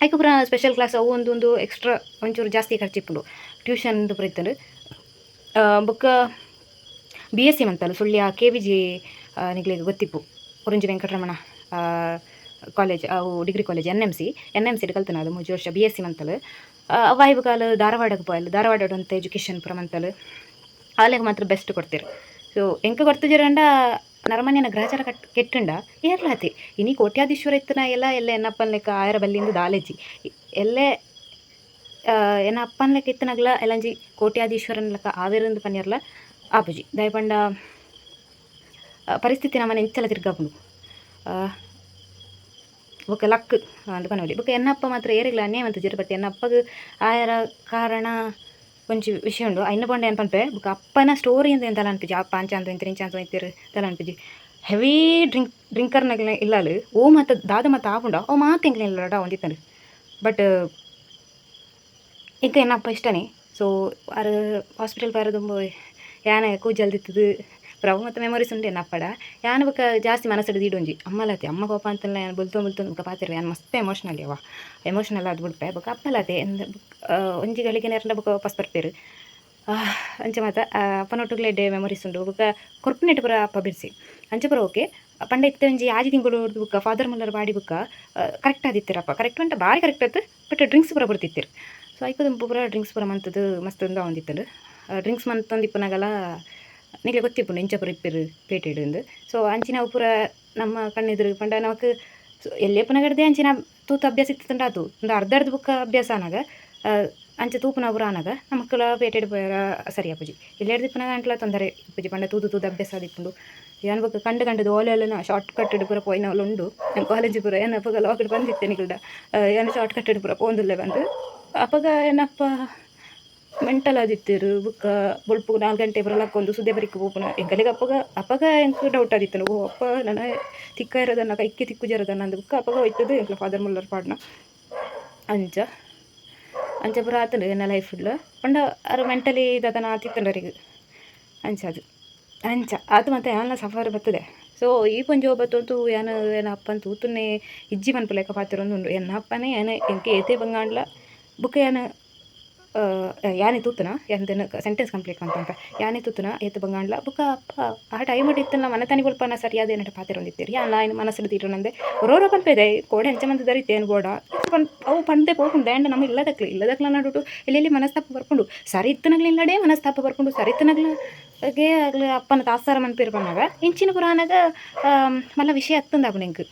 ಐಕ್ ಪೂರ ಸ್ಪೆಷಲ್ ಕ್ಲಾಸ್ ಅವು ಒಂದು ಒಂದು ಎಕ್ಸ್ಟ್ರಾ ಒಂಚೂರು ಜಾಸ್ತಿ ಖರ್ಚು ಇಪ್ಪುಂಡು. ಟ್ಯೂಷನ್ ಪೂರ ಇತ್ತುಂಡು. ಬೊಕ್ಕ ಬಿಎಸ್ಸಿ ಮಂತಲ್ ಸುಳ್ಯ ಕೆವಿಜಿ, ನಿಕ್ಲೆಗ್ ಗೊತ್ತಿಪ್ಪು, ಕುರಿಂಜಿ ವೆಂಕಟರಮಣ ಕಾಲೇಜ್, ಅವು ಡಿಗ್ರಿ ಕಾಲೇಜ್, ಎನ್ಎಂಸಿ. ಎನ್ಎಂಸಿಡ್ ಕಲ್ತನ ಅದು 3 ವರ್ಷ ಬಿಎಸ್ಸಿ ಮಂತಲ್. ಅವಾಯ್ಬ ಕಾಲ ಧಾರವಾಡಕ್ಕೆ ಪೋಯಲ್. ಧಾರವಾಡ ಅಂತ ಎಜುಕೇಷನ್ ಪೂರ ಮಂತಲ್. ಆಲೆಗ್ ಮಾತ್ರ ಬೆಸ್ಟ್ ಕೊಡ್ತೀರು. ಸೊ ಎಂಕ್ ಕೊರ್ತುಜೆರಂಡ ನರಮನ್ಯನ ಗ್ರಹಚಾರ ಕಟ್ ಕೆಟ್ಟುಂಡ ಏರ್ಲಾತಿ. ಇನಿ ಕೋಟ್ಯಾಧೀಶ್ವರ ಇತ್ತನ ಎಲ್ಲ ಎಲ್ಲ ಎನ್ನಪ್ಪನ ಲೆಕ್ಕ ಆಯರ ಬಲ್ಲಿಂದು ದಾಲೆಜ್ಜಿ. ಎಲ್ಲೆ ಎನ್ನ ಅಪ್ಪನ ಲೆಕ್ಕ ಇತ್ತನಗ್ಲ ಎಲ್ಲಂಜಿ ಕೋಟ್ಯಾಧೀಶ್ವರನ ಲೆಕ್ಕ ಆವೆರಂದು ಪನ್ಯರ್ಲ ಆಪುಜಿ. ದಾಯೆ ಪಂಡ ಪರಿಸ್ಥಿತಿ ನಮ್ಮನೆ ಎಂಚಲ ತಿರ್ಗಾಪುಂಡು. ಬೊಕ್ಕ ಲಕ್ ಅಂದ್ ಪನೊಲಿ. ಬೊಕ್ಕ ಎನ್ನಪ್ಪ ಮಾತ್ರ ಏರೆಗ್ಲ ಅನ್ಯಾಯ ಮಂತುಜೆರ್. ಬಟ್ ಎನ್ನಪ್ಪಗ್ ಆಯರ ಕಾರಣ ಒಂಜಿ ವಿಷಯ ಉಂಡು. ಐನ ಪಂಡ ಏನ್ ಪನ್ಪೆ. ಬೊಕ್ಕ ಅಪ್ಪನ ಸ್ಟೋರಿ ಅಂದ್ ಎಂತಲ ಅನ್ಪುಜಿ. ಅಪ್ಪ ಅಂಚ ಅಂದ್ ಇಂಚ ಇಂಚ ಅಂದ್ ಇತ್ತೆರ್ ದಾಲ ಅನ್ಪುಜಿ. ಹೆವಿ ಡ್ರಿಂಕ್ ಡ್ರಿಂಕರ್ನಗ್ಲ ಇಲ್ಲಲ್ ಓ ಮಾತ ದಾದ ಮಾತ ಆಪುಂಡ ಅವು ಮಾತ ಎಂಕ್ಲೆ ಇಲ್ಲಡ ಒಂದಿತ್ತಂಡು. ಬಟ್ ಎಂಕ್ ಎನ್ನ ಅಪ್ಪ ಇಷ್ಟನೇ. ಸೊ ಆರ್ ಹಾಸ್ಪಿಟಲ್ ಪೋಯೆರೆ ದುಂಬು ಯಾನ್ ಕೂಜಲ್ ದಿತ್ತದು ಪ್ರಭು ಮತ್ತು ಮೆಮೊರೀಸ್ ಉಂಡೆ ಅಪ್ಪಡ. ಯಾನ್ ಬೊಕ ಜಾಸ್ತಿ ಮನಸ್ಸು ದೀಡೊಂಜಿ ಅಮ್ಮಲಾತೆ ಅಮ್ಮ ಕೋಪ ಅಂತಲ್ಲ. ಯಾನ್ ಬುಲ್ತೊಂದು ಬುಲ್ತೊಂದು ಬೊಕ ಪಾತೆರುವೆ. ಯಾನ್ ಮಸ್ತ್ ಎಮೋಷನಲ್ ಯವ್ವ, ಎಮೋಷನಲ್ ಆದ್ ಬುಡ್ಪೆ. ಬೊಕ ಅಪ್ಪಲಾತೆ ಒಂಜಿ ಗಳಿಗೆ ನೆರ್ಂಡ ಬೊಕ ವಾಪಸ್ ಬರ್ಪೆರ್. ಅಂಚ ಮಾತ ಅಪ್ಪನೊಟ್ಟುಗ್ಲ ಎಡ್ಡೆ ಮೆಮೊರೀಸ್ ಉಂಡು. ಬೊಕ ಕೊರ್ಪುನೆಟ್ ಪೂರ ಅಪ್ಪ ಬಿರ್ಸೆ, ಅಂಚ ಪೂರ ಓಕೆ. ಪಂಡ ಇತ್ತೆ ಒಂಜಿ 6 ತಿಂಗಳು ಬೊಕ್ಕ ಫಾದರ್ ಮುಲ್ಲರ್ ಬಾಡಿ ಬೊಕ್ಕ ಕರೆಕ್ಟ್ ಆದಿತ್ತೆರಪ್ಪ. ಕರೆಕ್ಟ್ ಪಂಡ ಬಾರಿ ಕರೆಕ್ಟ್ ಆತು, ಬಟ್ ಡ್ರಿಂಕ್ಸ್ ಪೂರ ಬುಡ್ತಿತ್ತೆರ್. ಸೊ ಐಕ್ ದುಂಬು ಪೂರ ಡ್ರಿಂಕ್ಸ್ ಪೂರ ಮಂತುದು ಮಸ್ತ್ ಉಂದು ಆವೊಂದಿತ್ತುಂಡು. ಡ್ರಿಂಕ್ಸ್ ಮಂತೊಂದು ಇಪ್ಪುನಗಲ ನಿಕ್ಲೆ ಗೊತ್ತಿಪ್ಪುಂಡು ಎಂಚ ಪೂರ ಇಪ್ಪೆರ್ ಪೇಟೆಡ್ ಇಂದ್. ಸೊ ಅಂಚಿನವು ಪೂರ ನಮ್ಮ ಕಣ್ಣೆದುರು ಪಂಡ ನಮಕ್ ಎಲ್ಯಪ್ಪುನಗಡ್ದೆ ಅಂಚಿನ ತೂತು ಅಭ್ಯಾಸ ಇತ್ತುಂಡ ಅದು ಉಂದು ಅರ್ಧ ಅರ್ಧ ಬೊಕ್ಕ ಅಭ್ಯಾಸ ಆನಗ, ಅಂಚ ತೂಪುನ ಪೂರ ಆನಗ ನಮಕ್ಲ ಪೇಟೆಡ್ ಪೋಯೆರ ಸರಿ ಆಪುಜಿ. ಎಲ್ಯರ್ದು ಇಪ್ಪುನಗ ಅಂಟ್ಲ ತೊಂದರೆ ಇಪ್ಪುಜಿ. ಪಂಡ ತೂದು ತೂದು ಅಭ್ಯಾಸ ಆದಿಪ್ಪುಂಡು. ಯಾನ್ ಬೊಕ್ಕ ಕಂಡು ಕಂಡದು ಓಲೆ ಓಲೆನ ಶಾರ್ಟ್ ಕಟ್ ಪೂರ ಪೋಯಿನವ್ಲು ಉಂಡು. ಯಾನ್ ಕಾಲೇಜ್ ಪೂರ ಯಾನ್ ಅಪಗ ಲಾಕ್ಡ್ ಬಂದಿತ್ತೆ ನಿಕಲ್ಡ. ಯಾನ್ ಶಾರ್ಟ್ ಕಟ್ ಪೂರ ಪೋವೊಂದುಲ್ಲೆ ಬಂದು. ಅಪಗ ಏನಪ್ಪ ಮೆಂಟಲ್ ಆದಿತ್ತೆರ್. ಬೊಕ್ಕ ಬೊಲ್ಪುಗು 4 ಗಂಟೆ ಪೂರ ಲಕ್ಕೊಂದು ಸುದೆ ಬರಿಕ್ ಪೋಪುನ. ಎಂಕಲೆಗ್ ಅಪಗ ಅಪಗ ಎಂಕ್ ಡೌಟ್ ಆದಿತ್ತುಂಡು, ಓ ಅಪ್ಪ ನನ ತಿಕ್ಕಯೆರದನ್ನ ಕೈಕೆ ತಿಕ್ಕುಜೆರದನ್ನ ಅಂದ್. ಬೊಕ್ಕ ಅಪಗ ಹೋಯ್ತದೆ ಎಂಕ್ಲ ಫಾದರ್ ಮುಲ್ಲರ್ ಪಾಡ್ನ. ಅಂಚ ಅಂಚ ಪೂರ ಆತುಂಡು ಎನ್ನ ಲೈಫ್ಡ್ಲ. ಪಂಡ ಅರ್ ಮೆಂಟಲಿ ದಾದನ ಆತಿತ್ತುಂಡು ಅರೆಗ್. ಅಂಚ ಅದು ಅಂಚ ಆತು. ಮತ್ತೆ ಯಾನ್ಲ ಸಫರ್ ಬರ್ತದೆ. ಸೊ ಈ ಪೊಂಜೊವು ಬತ್ತೊಂತು ಯಾನ್ ಎನ್ನ ಅಪ್ಪನ್ ತೂತುನೆ ಇಜ್ಜಿ ಪನ್ಪುಲೆಕ ಪಾತೆರೊಂದುಂಡು. ಎನ್ನ ಅಪ್ಪನೇ ಯಾನ್ ಎಂಕ್ ಏತೆ ಬಂಗಾಂಡ್ಲ ಬೊಕ್ಕ ಯಾನ್ ಯಾನೆ ತೂತುನ ಎಂದೆನ ಸೆಂಟೆನ್ಸ್ ಕಂಪ್ಲೀಟ್ ಮಲ್ಪಂಪ. ಯಾನೆ ತೂತುನ ಏತ್ ಬಂಗಾಂಡ್ಲ ಬೊಕ್ಕ ಅಪ್ಪ ಆ ಟೈಮ್ ಇತ್ತಲ್ಲ ಮನೆತನಿ ಬೊಲ್ಪನ ಸರಿಯಾದ ಏನಟ ಪಾತೆರೊಂದಿತ್ತೆರ್. ಯಾನ್ ಆಯ್ನ ಮನಸ್ಸುಡು ದೀಡೊನಂದೆ ಒರೋರ ಪನ್ಪೆದೆ ಕೋಡೆ ಅಂಚ ಮಂತ್ ದರಿತೆ ಏನ್ ಬೋಡ ಪನ್ ಅವು ಪಂಡೆ ಪೋಪುಂಡು. ದಾಂಡ ನಮ್ಮ ಇಲ್ಲದಕ್ಲು ಇಲ್ಲದಕ್ಲ ನಡುಟು ಎಲ್ಲೆಲ್ಲಿ ಮನಸ್ತಾಪ ಬರ್ಪುಂಡು. ಸರಿ ಇತ್ತನಗ್ಲ ಇಲ್ಲಡೆ ಮನಸ್ತಾಪ ಬರ್ಪುಂಡು. ಸರಿ ಇತ್ತನಗ್ಲ ಅಗ್ಲು ಅಪ್ಪನ ತಾತ್ಸಾರ ಮನ್ಪೆರ್ ಪನ್ನಗ ಇಂಚಿನ ಪೂರ ಆನಗ ಮಲ್ಲ ವಿಷಯ ಅತ್ತಂದಾಪುಂಡು ಎಂಕ್.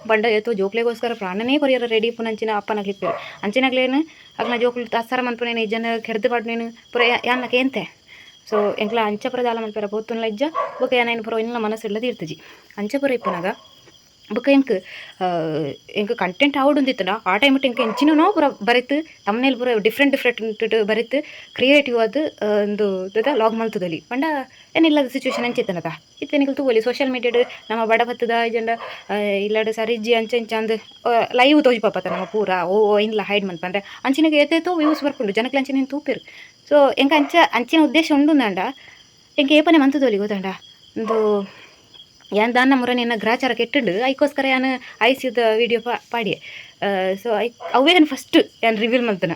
ಪಂಡ ಏತೋ ಜೋಕ್ಲೆಗೋಸ್ಕರ ಪ್ರಾಣನೇ ಕೊರಿಯರ ರೆಡಿ ಇಪ್ಪುನಂಚಿನ ಅಪ್ಪನಗ್ಲು ಇಪ್ಪೆರ್. ಅಂಚಿನಗ್ಲೇನ್ ಅಗ್ಲ್ನ ಜೋಕುಲು ತಾತ್ಸಾರ ಮನ್ಪುನೇನು ಇಜ್ಜಂಡ ಕೆರ್ದ್ ಪಾಡ್ನೇನು ಪೂರ ಯಾನ್ಲ ಕೇಂತೆ. ಸೊ ಎಂಕ್ಲ ಅಂಚ ಪೂರ ದಾಲ ಮನ್ಪೆರ ಪೋತುನ್ಲ ಇಜ್ಜ. ಬೊಕ ಯಾನ್ ಐನ್ ಪೂರ ಇನ್ಲ ಮನಸ್ಸುಡ್ಲ ತೀರ್ತುಜಿ. ಅಂಚ ಪೂರ ಇಪ್ಪುನಗ ಬೊಕ ಎಂಕ್ ಎಂಕ್ ಕಂಟೆಂಟ್ ಆವೊಡುಂದಿತ್ತುಂಡ ಆ ಟೈಮ್ ಎಂಕ್ ಎಂಚಿನನೋ ಪೂರ ಬರೆತ್, ತಮ್ನೇಲ್ ಪೂರ ಡಿಫ್ರೆಂಟ್ ಡಿಫ್ರೆಂಟ್ ಬರೆತ್, ಕ್ರಿಯೇಟಿವ್ ಆದ್ ಉಂದು ದಾದ ಲಾಗ್ ಮಲ್ತುದೊಲಿ. ಪಂಡ ಏನಿಲ್ಲದ ಸಿಚುವೇಶನ್ ಅಂಚ ಇತ್ತುಂಡತ. ಇತ್ತೆ ನಿಕುಲು ತೂವೊಲಿ, ಸೋಷಿಯಲ್ ಮೀಡಿಯಾಡ್ ನಮ ಬಡಪತ್ತುದ ಇಜ್ಜಂಡ ಇಲ್ಲಡ್ ಸರಿ ಇಜ್ಜಿ ಅಂಚ ಇಂಚ ಅಂದ್ ಲೈವ್ ತೋಜಿಪಾಪತ ನಮ ಪೂರ. ಓ ಇಂದ್ಲ ಹೈಡ್ ಮನ್ಪಂದೆ ಅಂಚಿನಗ ಏತೇತೋ ವ್ಯೂಸ್ ಬರ್ಪುಂಡು. ಜನಕ್ಲು ಅಂಚಿನ ತೂಪೆರ್. ಸೊ ಎಂಕ್ ಅಂಚ ಅಂಚಿನ ಉದ್ದೇಶ ಉಂಡುಂದಾಂಡ ಎಂಕ್ ಏಪನೆ ಮಂತುದೊಲಿ ಗೊತ್ತುಂಡ. ಉಂದು ಯಾನ್ ದಾನ್ನ ಮುರನಿ ಎನ್ನ ಗ್ರಹಚಾರ ಕೆಟ್ಟುಂಡು. ಐಕೋಸ್ಕರ ಯಾನ್ ಐಸಿದ ವೀಡಿಯೋ ಪಾಡಿಯೆ. ಸೊ I ಅವ್ವೇ ಯಾನ್ ಫಸ್ಟ್ ಯಾನ್ ರಿವೀಲ್ ಮಲ್ತನ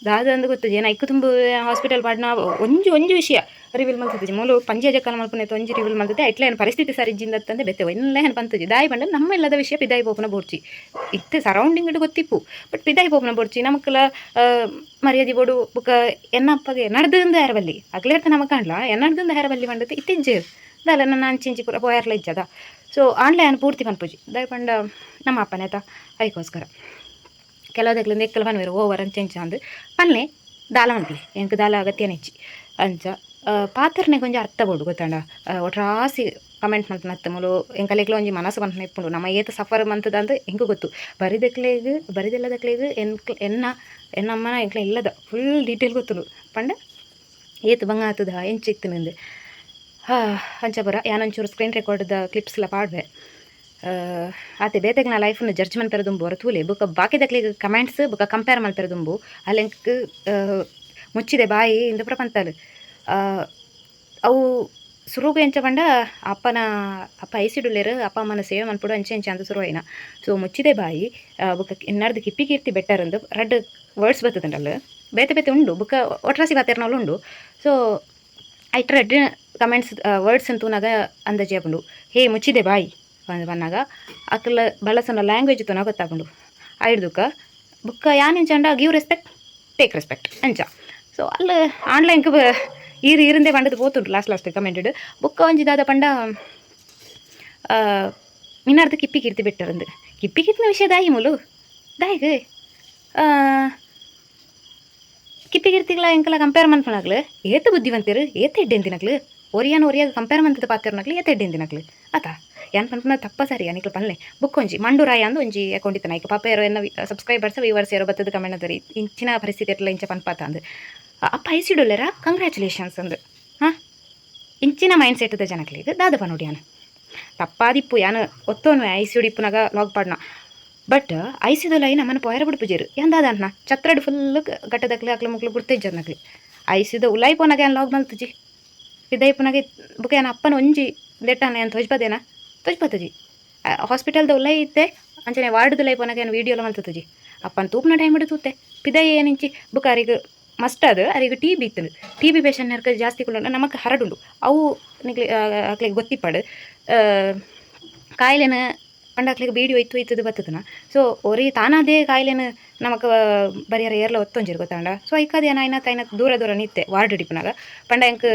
ದಾದ ಅಂದ್ ಗೊತ್ತುಜಿ. ಯಾನ್ ಐಕ್ ತುಂಬು ಹಾಸ್ಪಿಟಲ್ ಪಾಡ್ನ ಒಂಜಿ ಒಂಜಿ ವಿಷಯ ರಿವೀಲ್ ಮಲ್ತುಜಿ. ಮೂಲು ಪಂಜೆ ಜಕ್ಕನ ಮಲ್ಪುನೆತ ಒಂಜಿ ರಿವೀಲ್ ಮಲ್ತದೆ. ಐಟ್ಲ ಯಾನ್ ಪರಿಸ್ಥಿತಿ ಸರಿ ಇಜ್ಜಿಂದತ್ತಂದೆ ಬೆತ್ತೆ ಒನ್ಲ ಯಾನ್ ಪಂತುಜಿ. ದಾಯಿ ಪಂಡ ನಮ್ಮ ಇಲ್ಲದ ವಿಷಯ ಪಿದಾಯಿ ಪೋಪುನ ಬೋಡ್ಚಿ. ಇತ್ತೆ ಸರೌಂಡಿಂಗ್ ಗೊತ್ತಿಪ್ಪು, ಬಟ್ ಪಿದಾಯಿ ಪೋಪುನ ಬೋಡ್ಚಿ. ನಮಕ್ಲ ಮರ್ಯಾದೆ ಬೋಡು. ಬೊಕ ಎನ್ನ ಅಪ್ಪಗೆ ಎನ್ನಡ್ದು ಹೇರಬಲ್ಲಿ ಅಗ್ಲೇರ್ತ ನಮಕ್ ಕಾಣ್ಲ ಎನ್ನಡ್ದು ಹೇರಬಲ್ಲಿ ಪಂಡತ್ ಇತ್ತಿಜ್ಜೆರ್ ದಾಲ ನನ್ನ ಅಂಚಿ ಇಂಚಿ ಪೂರ ಪೋಯರ್ಲ ಇಜ್ಜದ. ಸೊ ಆನ್ಲೈನ್ ಪೂರ್ತಿ ಪನ್ಪುಜಿ. ದಾಯಿ ಪಂಡ ನಮ್ಮ ಅಪ್ಪನೆ ಆತ. ಐಕೋಸ್ಕರ ಕೆಲವುದಕ್ಲಿಂದ ಎಕ್ಕಲ ಪನ್ಪೆರ್ ಓವರ್ ಅಂಚ ಇಂಚ ಅಂದ್. ಪನ್ಲೆ, ದಾಲ ಮನ್ಪುಲೆ, ಎಂಕ್ ದಾಲ ಅಗತ್ಯನೆ ಇಜ್ಜಿ. ಅಂಚ ಪಾತೆರ್ನೆಗ್ ಒಂಜಿ ಅರ್ಥ ಬೋಡು ಗೊತ್ತುಂಡ. ಒಟ್ರಾಸಿ ಕಮೆಂಟ್ ಮಲ್ಪುನತ್ತು ಮೂಲು ಎಂಕಲೆಗ್ಲ ಒಂಜಿ ಮನಸ್ಸು ಪನ್ಪುನ ಇಪ್ಪುಂಡು. ನಮ ಏತ್ ಸಫರ್ ಮಂತುದಂದ್ ಎಂಕ್ ಗೊತ್ತು. ಬರಿದಕ್ಲೆಗ್ ಬರಿದೆಲ್ಲದಕ್ಲೆಗ್ ಎಂಕ್ ಎನ್ನ ಎನ್ನ ಅಮ್ಮನ ಎಂಕ್ಲ ಇಲ್ಲದ ಫುಲ್ ಡೀಟೇಲ್ ಗೊತ್ತುಂಡು. ಪಂಡ ಏತ್ ಬಂಗ ಆತುದ ಎಂಚ ಇತ್ತುಂದು. ಅಂಚ ಪೂರ ಯಾನ್ ಒಂಚೂರು ಸ್ಕ್ರೀನ್ ರೆಕಾರ್ಡ್ದ ಕ್ಲಿಪ್ಸ್ ಲ ಪಾಡ್ವೆ. ಆತೆ ಬೇತೆಗ್ನ ಲೈಫ್ನ ಜಡ್ಜ್ ಮನ್ಪೆರೆ ದುಂಬು ಒರ ತೂಲೆ. ಬೊಕ ಬಾಕಿದಕ್ಲೆಗ್ ಕಮೆಂಟ್ಸ್ ಬೊಕ ಕಂಪೇರ್ ಮಲ್ಪೆರೆ ದುಂಬು ಅಲ್ ಎಂಕ್ ಮುಚ್ಚಿದೆ ಬಾಯಿ ಇಂದ್ ಪೂರ ಪಂತಲ್. ಅವು ಸುರುಗು ಎಂಚ ಪಂಡ ಅಪ್ಪನ ಅಪ್ಪ ಐಸಿಡುಲ್ಲೆರ್, ಅಪ್ಪ ಅಮ್ಮನ ಸೇವೆ ಮನ್ಪೊಡು ಅಂಚ ಇಂಚ ಅಂದ್ ಸುರು ಆಯಿನ. ಸೊ ಮುಚ್ಚಿದೆ ಬಾಯಿ ಬೊಕ ಎನ್ನರ್ದ್ ಕಿಪ್ಪಿ ಕೀರ್ತಿ ಬೆಟರ್ ಅಂದ್ ರಡ್ಡ್ ವರ್ಡ್ಸ್ ಬತ್ತುದುಂಡಲ್. ಬೇತೆ ಬೇತೆ ಉಂಡು, ಬೊಕ ಒಟ್ರಾಸಿ ಪಾತೆರ್ನವ್ಲು ಉಂಡು. ಸೊ ಐಟ್ ರಡ್ಡ್ ಕಮೆಂಟ್ಸ್ ವರ್ಡ್ಸ್ ತೂನಗ ಅಂದಾಜಿ ಆಪುಂಡು. ಹೇ ಮುಚ್ಚಿದೆ ಬಾಯಿ ಪಂದ್ ಪನ್ನಗ ಅಕಲ್ ಬಳಸುನ ಲ್ಯಾಂಗ್ವೇಜ್ ತೂನಗ ಗೊತ್ತಾಪುಂಡು. ಐಡ್ದುಕ ಬೊಕ್ಕ ಯಾನ್ ಎಂಚ give respect take respect ಅಂಚ. ಸೊ ಅಲ್ ಆನ್ಲೈನ್ ಈರ್ ಈರಿಂದೆ ಪಂಡದ್ ಪೋತುಂಡು ಲಾಸ್ಟ್ ಲಾಸ್ಟ್ ಕಮೆಂಟೆಡ್. ಬೊಕ್ಕ ಒಂಜಿ ದಾದ ಪಂಡ ಮಿನ್ನರ್ದ್ ಕಿಪ್ಪಿ ಕೀರ್ತಿ ಬೆಟರ್ ಅಂದ್. ಕಿಪ್ಪಿ ಕೀರ್ತಿನ ವಿಷಯ ದಾಯಿ ಮೂಲು ದಾಯಿಗ್ ಕಿಪ್ಪಿ ಕೀರ್ತಿಗ್ಲ ಎಂಕಲ ಕಂಪೇರ್ ಮನ್ಪುನಕ್ಲು ಏತ್ ಬುದ್ಧಿವಂತೆರ್, ಏತ್ ಎಡ್ಡೆಂತಿನಕ್ಲು. ಒರಿಯನ್ ಒರಿಯಾಗ ಕಂಪೇರ್ ಮಂತುದು ಪಾತೆರುನಕ್ಲು ಏತ್ ಎಡ್ಡೆಂತಿನಕ್ಲು ಅತ. ಯಾನ್ ಪನ್ಪುನ ತಪ್ಪ ಸರಿ ನಿಕ್ಲು ಪನ್ಲೆ. ಬೊಕ್ಕ ಒಂಜಿ ಮಂಡುರಾಯ ಅಂದ್ ಒಂಜಿ ಅಕೌಂಟ್ ಇತ್ತನ. ಐಕ್ ಪಾಪ ಏರೋ ಎನ್ನ ಸಬ್ಸ್ಕ್ರೈಬರ್ಸ್ ವ್ಯೂವರ್ಸ್ ಏರೋ ಬತ್ತುದು ಕಮೆಂಟ್ ಮಲ್ತೆರ್, ಇಂಚಿನ ಪರಿಸ್ಥಿತಿ ಎಟ್ಲ ಇಂಚ ಪನ್ಪಾತ ಅಂದ್. ಅಪ್ಪ ಐಸಿಡುಲ್ಲೆರ ಕಂಗ್ರ್ಯಾಚುಲೇಷನ್ಸ್ ಅಂದ್. ಹಾಂ, ಇಂಚಿನ ಮೈಂಡ್ ಸೆಟ್ ದ ಜನಕ್ಲೆಗ್ ದಾದ ಪನೊಡು ಯಾನ್? ತಪ್ಪಾದಿಪ್ಪು, ಯಾನ್ ಒತ್ತೊನ್ವೆ ಐಸಿಯುಡ್ ಇಪ್ಪುನಗ ಲಾಗ್ ಪಾಡ್ನ. ಬಟ್ ಐಸಿಯುದೊಲೈ ನಮನ್ ಪೋಯರ ಬುಡ್ಪುಜೆರ್. ಯಾನ್ ದಾದ ಅನ್ನ ಛತ್ರಡ್ ಫುಲ್ ಗಟ್ಟದಕ್ಲು ಅಕ್ಲು ಮುಕ್ಲು ಗುರ್ತಿಜ್ಜೆರ್ ನಕ್ಲು. ಐಸಿಯುದ ಉಲಾಯಿ ಪೋನಗ ಯಾನ್ ಲಾಗ್ ಮಲ್ತುಜಿ. ಪಿದೈಪುನಾಗ ಬುಕ್ಕ ಯಾನ್ ಅಪ್ಪನ ಒಂಜಿ ದೆಟ್ಟಾನ ಯಾನ್ ತೊಜ್ಪದೇನ ತೊಜ್ಪತ್ತುಜಿ. ಹಾಸ್ಪಿಟಲ್ದ ಉಲೈ ಇತ್ತೆ, ಅಂಚನೆ ವಾರ್ಡ್ದ ಪೋನಾಗ ಯಾನ್ ವೀಡಿಯೋಲ ಮಲ್ತುಜಿ. ಅಪ್ಪನ ತೂಪುನ ಟೈಮ್ ತೂತೆ ಪಿದೈ ಏನಿಂಚಿ. ಬುಕ್ಕ ಅರಿಗ್ ಮಸ್ಟ್ ಅದು ಅರಿಗ್ ಟಿ ಬಿ ಇತ್ತುಂಡು. T B patient ನರ್ಕ ಜಾಸ್ತಿ ಕುಲ್ಲುಂಡ ನಮಕ್ ಹರಡುಂಡು. ಅವು ನಿಕ್ಲೆ ಅಕ್ಲೆಗ್ ಗೊತ್ತಿಪ್ಪಡು. ಕಾಯಿಲೆನ ಪಂಡ ಅಕ್ಲೆಗ್ ಬೀಡಿ ಒಯ್ತು ಒಯ್ತುದು ಬತ್ತುದುನ. ಸೊ ಒರಿ ತಾನಾದೇ ಕಾಯಿಲೆನ ನಮಕ್ ಬರಿಯರ ಏರ್ಲ ಒತ್ತೊಂಜೆರ್, ಗೊತ್ತಾಂಡ? ಸೊ ಐಕಾದ್ ಯಾನ್ ಆಯ್ನಾತ್ ಆಯ್ನಾತ್ ದೂರ ದೂರ ನಿತ್ತೆ ವಾರ್ಡ್ ಇಪ್ಪುನಾಗ. ಪಂಡ ಎಂಕ್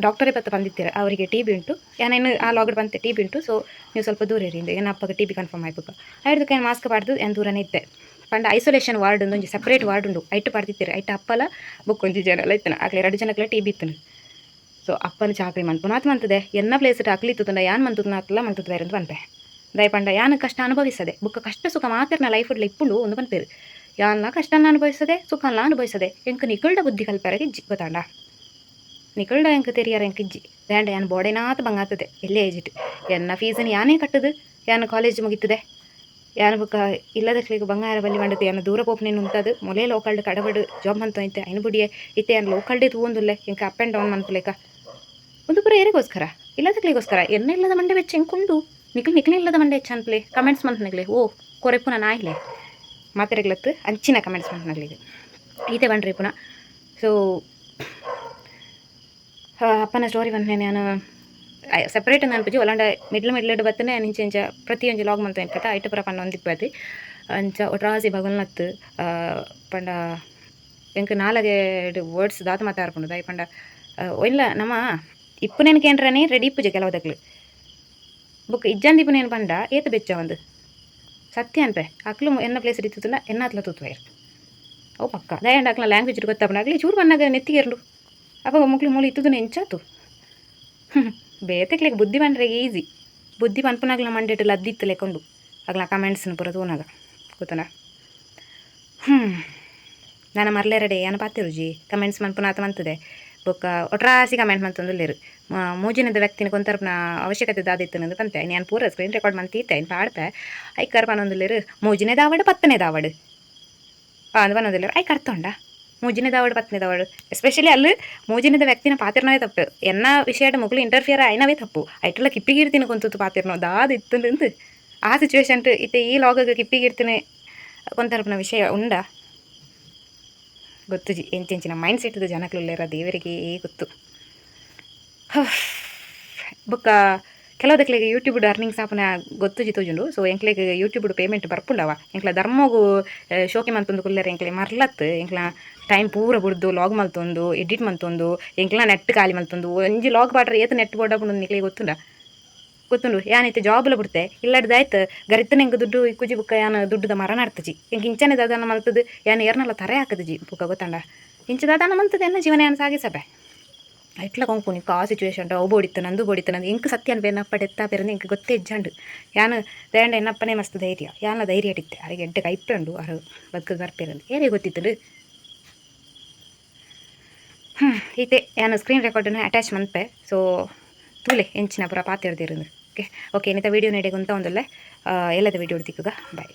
ಡಾಕ್ಟರೇ ಪತ್ತ ಪಂದಿತ್ತೆರ್, ಅವರಿಗೆ ಟಿ ಬಿ ಉಂಟು. ಯಾನ್ ಆ ಲಾಗ್ಡ್ ಪಂತೆ, ಟಿ ಬಿ ಉಂಟು, ಸೊ ನೀವು ಸ್ವಲ್ಪ ದೂರ ಇರಿ. ಎನ್ನ ಅಪ್ಪಗ T B confirm ಆಯ್ಪುಕ ಐಡ್ದಕ್ಕೆ ಯಾನ್ ಮಾಸ್ಕ್ ಪಾಡ್ದು ಯಾನ್ ದೂರನೇ ಇತ್ತೆ. ಪಂಡ ಐಸೋಲೇಷನ್ ವಾರ್ಡ್ ಒಂಜಿ ಸೆಪರೇಟ್ ವಾರ್ಡ್ ಉಂಡು, ಐಟ್ ಪಾಡ್ದಿತ್ತೆರ್. ಐಟ್ ಅಪ್ಪಲ ಬೊಕ್ಕೊಂಜಿ ಜನ ಎಲ್ಲ ಇತ್ತನ. ಅಕ್ಲೆ ರಡ್ಡ್ ಜನಕ್ಲ ಟಿ ಬಿ ಇತ್ತನು. ಸೊ ಅಪ್ಪನ ಚಾಕ್ರಿ ಮನ್ಪುನಾತ್ ಮಂತದೆ. ಎನ್ನ ಪ್ಲೇಸ್ ಅಕ್ಲಿ ಇತ್ತುಂಡ ಯಾನ್ ಮಂತುನಾತ್ಲ ಮಂತುದು ಅಂತ ಪನ್ಪೆ. ದಯ ಪಂಡ ಯಾನ್ ಕಷ್ಟ ಅನುಭವಿಸದೆ. ಬುಕ್ಕ ಕಷ್ಟ ಸುಖ ಮಾತೆರ್ನ ಲೈಫ್ ಇಪ್ಪುಂಡು ಒಂದು ಪನ್ಪೇರು. ಯಾನ್ಲ ಕಷ್ಟನ ಅನುಭವಿಸದೆ, ಸುಖನ್ಲ ಅನುಭವಿಸದೆ. ಎಂಕ್ ನಿಕಲ್ಡ ಬುದ್ಧಿ ಕಲ್ಪೆರೆಗ್ ಇಜ್ಜಿ, ಗೊತ್ತಾಂಡ? ನಿಕಲ್ಡ ಎಂಕ್ ತೆರಿಯರ ಎಂಕ್ ಇಜ್ಜಿ. ದಾಂಡ ಯಾನ್ ಬೋಡೆನಾತ್ ಬಂಗಾತದೆ ಎಲ್ಲೇ ಏಜಿಟ್. ಎನ್ನ ಫೀಸನ್ ಯಾನೇ ಕಟ್ಟುದು. ಯಾನ್ ಕಾಲೇಜ್ ಮುಗಿತದೆ. ಯಾನ್ ಬುಕ್ಕ ಇಲ್ಲದಕ್ಲೆಗ್ ಬಂಗಾರ ಬಲ್ಲಿ ಪಂಡತೆ ಯಾನ್ ದೂರ ಪೋಪುನೇನು ಉಂತದು ಮೊಲೆ ಲೋಕಲ್ಡ್ ಕಡಬಡ್ ಜಾಬ್ ಮಂತೊಂದಿತ್ತೆ. ಐನ್ ಬುಡಿಯೆ ಇತ್ತೆ ಯಾನ್ ಲೋಕಲ್ಡೇ ತೂವೊಂದುಲ್ಲೆ. ಎಂಕ್ up and down ಮನ್ಪುಲೆಕ. ಒಂದು ಪೂರ ಏರೆಗೋಸ್ಕರ? ಇಲ್ಲದಕ್ಲೆಗೋಸ್ಕರ. ಎನ್ನ ಇಲ್ಲದ ಮಂಡೆ ಬೆಚ್ಚ ಎಂಕುಂಡು. ನಿಕ್ಲ್ ನಿಕ್ಲೆ ಇಲ್ಲದ ಮಂಡೆ ಹೆಚ್ಚ ಅನ್ಪ್ಲೆ ಕಮೆಂಟ್ಸ್ ಮನ್ಪುನಗ್ಲೆ. ಓ ಕೊರೆಪುನ ನಾಯಿಲೆ ಮಾತೆರೆಗ್ಲತ್ತು ಅಂಚಿನ ಕಮೆಂಟ್ಸ್ ಮನ್ಪುನಗ್ಲಿಗೆ ಈತೆ ಪಂಡ್ರಿ ಪುನ. ಸೊ ಅಪ್ಪನ ಸ್ಟೋರಿ ಪನ್ಪುನೆ ಯಾನ್ ಸೆಪರೇಟ್ ಅನ್ಪುಜಿ. ಒಲಾಂಡ ಮಿಡ್ಲ್ ಮಿಡ್ಲ್ ಬತ್ತನೆ ಇಂಚ ಇಂಚ ಪ್ರತಿಯೊಂಜಿ ಲಾಗ್ ಮಂತ ಇಪ್ಪತ್ತ ಐಟ್ ಪೂರ ಪನ್ನೊಂದಿಪ್ಪತಿ. ಅಂಚ ಒಟ್ರಾಸಿ ಭಗವನ್ನತ್ ಪಂಡ ಎಂಕ್ ನಾಲಗೆ ವರ್ಡ್ಸ್ ದಾತ ಮಾತಾಡ್ಪುಂಡು. ದಾಯಿ ಪಂಡ ಒಲ್ಲ ನಮ್ಮ ಇಪ್ಪುನೇನು ಕೇಂದ್ರನೇ ರೆಡಿ ಇಪ್ಪುಜೆ ಕೆಲವದಕ್ಲು. ಬೊಕ್ಕ ಇಜ್ಜಂದಿ ಇಪ್ಪುನೇನು ಪಂಡ ಏತ್ ಬೆಚ್ಚ ಒಂದು ಸತ್ಯ ಅನ್ಪೆ. ಅಕ್ಲು ಎನ್ನ ಪ್ಲೇಸ್ ಇತ್ತುಂಡ ಎನ್ನಾತ್ಲ ತೂತುವೈರ್, ಅವು ಪಕ್ಕ. ದಯಂಡ ಅಕ್ಲ ಲ್ಯಾಂಗ್ವೇಜ್ ಗೊತ್ತಾಪುಂಡು. ಅಕ್ಲಿ ಚೂರು ಬನ್ನಾಗ ನೆತ್ತಿಗೇರ್ಂಡು. ಅಪಗ ಮುಕ್ಲು ಮೂಲು ಇತ್ತುದುನ ಎಂಚಾತು. ಬೇತೆಕ್ಲೆಗ್ ಬುದ್ಧಿ ಪಂಡ್ರೆ ಈಸಿ. ಬುದ್ಧಿ ಪನ್ಪುನಾಗ್ಲ ಮಂಡೆಟ್ ಲದ್ದಿತ್ತು ಲೆಕ್ಕೊಂಡು ಅಗ್ಲ ಕಮೆಂಟ್ಸ್ನ ಪೂರ ತೂನಾಗ, ಗೊತ್ತನಾ? ನನ ಮರ್ಲೆರಡೆ ಯಾನ ಪಾತೆರುಜಿ. ಕಮೆಂಟ್ಸ್ ಮನ್ಪುನಾತ ಮಂತದೆ. ಬೊಕ್ಕ ಒಟ್ರಾಸಿ ಕಮೆಂಟ್ ಮಂತೊಂದುಲ್ಲೆರ್. ಮೂಜಿನದ ವ್ಯಕ್ತಿನ ಕೊಂತರ್ಪುನ ಅವಶ್ಯಕತೆ ದಾದ ಇತ್ತು ಪಂತೆ. ಯಾನ್ ಪೂರ ಸ್ಕ್ರೀನ್ ರೆಕಾರ್ಡ್ ಮಂತೀತೆ, ಐನ್ ಪಾಡ್ಪೆ. ಐಕರ್ ಪನೊಂದುಲ್ಲೆರ್, ಮೂಜಿನೇದಾವಡ್ ಪತ್ತನೇದಾವಡ್ ಅಂದ್ ಪನೊಂದುಲ್ಲೆರ್. ಐಕ್ ಅರ್ಥ ಉಂಡಾ? ಮೂಜಿನೇದಾವಡ್ ಪತ್ತನೇದಾವಡ್? ಎಸ್ಪೆಷಲಿ ಅಲ್ಲಿ ಮೂಜಿನದ ವ್ಯಕ್ತಿನ ಪಾತೆರ್ನವೇ ತಪ್ಪು. ಎನ್ನ ವಿಷಯಡ್ ಮೊಕ್ಲು ಇಂಟರ್ಫಿಯರ್ ಆಯ್ನವೇ ತಪ್ಪು. ಐಟುಲ ಕಿಪ್ಪಿಗಿರ್ತಿನ ಕೊಂತುತು ಪಾತೆರ್ನೋ ದಾದ ಇತ್ತುಂದು ಆ ಸಿಚುವೇಶನ್. ಇತ್ತೆ ಈ ಲಾಗಗ್ ಕಿಪ್ಪಿಗಿರ್ತಿನ ಕೊಂತರ್ಪುನ ವಿಷಯ ಉಂಡಾ ಗೊತ್ತುಜಿ. ಎಂಚೆಂಚಿನ ಮೈಂಡ್ ಸೆಟ್ ಜನಕ್ಲು ದೇವರಿಗೆ ಗೊತ್ತು. ಬೊಕ್ಕ ಕೆಲವುದಕ್ಲೆಗ್ ಯೂಟ್ಯೂಬ್ ಅರ್ನಿಂಗ್ಸ್ ಆಪುನ ಗೊತ್ತುಜಿ ತೋಜುಂಡು. ಸೊ ಎಂಕ್ಲೆಗ್ ಯೂಟ್ಯೂಬ್ ಪೇಮೆಂಟ್ ಬರ್ಪುಂಡವ. ಎಂಕ್ಲ ಧರ್ಮಗು ಶೋಕಿ ಮಂತೊಂದು ಕುಲ್ಲೆರೆ ಎಂಕ್ಲೆ ಮರ್ಲತ್. ಎಂಕ್ಲ ಟೈಮ್ ಪೂರ ಬುಡ್ದು ಲಾಗ್ ಮಲ್ತೊಂದು, ಎಡಿಟ್ ಮಲ್ತೊಂದು, ಎಂಕ್ಲ ನೆಟ್ ಖಾಲಿ ಮಲ್ತೊಂದು, ಒಂಜಿ ಲಾಗ್ ಪಾಡ್ರೆ ಏತ್ ನೆಟ್ ಬೋಡಾಪುಂಡು ನಿಕ್ಲೆಗ್ ಗೊತ್ತುಂಡ? ಗೊತ್ತುಂಡು. ಯಾನ್ ಇತ್ತೆ ಜಾಬ್ಲ ಬುಡ್ತೆ. ಇಲ್ಲಡ್ದಾಯ್ತು ಗರಿತ್ತನ ಎಂಕ್ ದುಡ್ಡು ಇಕ್ಕುಜಿ. ಬುಕ್ಕ ಯಾನ್ ದುಡ್ಡುದ ಮರ ನಡ್ತುಜಿ. ಎಂಕ್ ಇಂಚನೆ ದಾದಾನ ಮಲ್ತದು ಯಾನ್ ಏರ್ನಲ ತರೆ ಹಾಕುದುಜಿ ಬುಕ್ಕ, ಗೊತ್ತಂಡ? ಇಂಚ ದಾದಾನ ಮಲ್ತದೆ ಎನ್ನ ಜೀವನ ಯಾನ್ ಸಾಗಿಸಬೆ. ಐಟ್ಲ ಕೊಂಕುನಿ ಆ ಸಿಚುವೇಶನ್. ಅವು ಬೋಡಿತ್ತು ನಂದು ಬೋಡಿತ್ತು ನಂದು. ಎಂಕ್ ಸತ್ಯ ಅನ್ಪೆ, ಎನ್ನಪ್ಪ ಡೆತ್ ಆಪೆರಂದು ಎಂಕ್ ಗೊತ್ತೇ ಇಜ್ಜಾಂಡು. ಯಾನ್ ದೇಂಡ ಎನ್ನಪ್ಪನೇ ಮಸ್ತ್ ಧೈರ್ಯ. ಯಾನ್ಲ ಧೈರ್ಯ ಇಟ್ಟಿತ್ತೆ. ಅರೆಗೆ ಎಡ್ಡೆ ಕೈಪೆ ಉಂಡು, ಅರು ಬದುಕು ಬರ್ಪೇರಂದು ಏರೇ ಗೊತ್ತಿತ್ತು. ಈತೆ ಯಾನ್ ಸ್ಕ್ರೀನ್ ರೆಕಾರ್ಡನ್ನು ಅಟ್ಯಾಚ್ ಮನ್ಪೆ. ಸೊ ತೂಲೆ ಎಂಚಿನ ಪೂರ ಪಾತೆರ್ದಿರಂದು. ಓಕೆ ಓಕೆ, ಇನ್ನಿತ ವೀಡಿಯೋ ನೆಡೆ ಗುಂತ ಒಂದಲ್ಲೇ ಎಲ್ಲದ ವೀಡಿಯೋ ತಿಕ್ಕುಗ. ಬಾಯ್.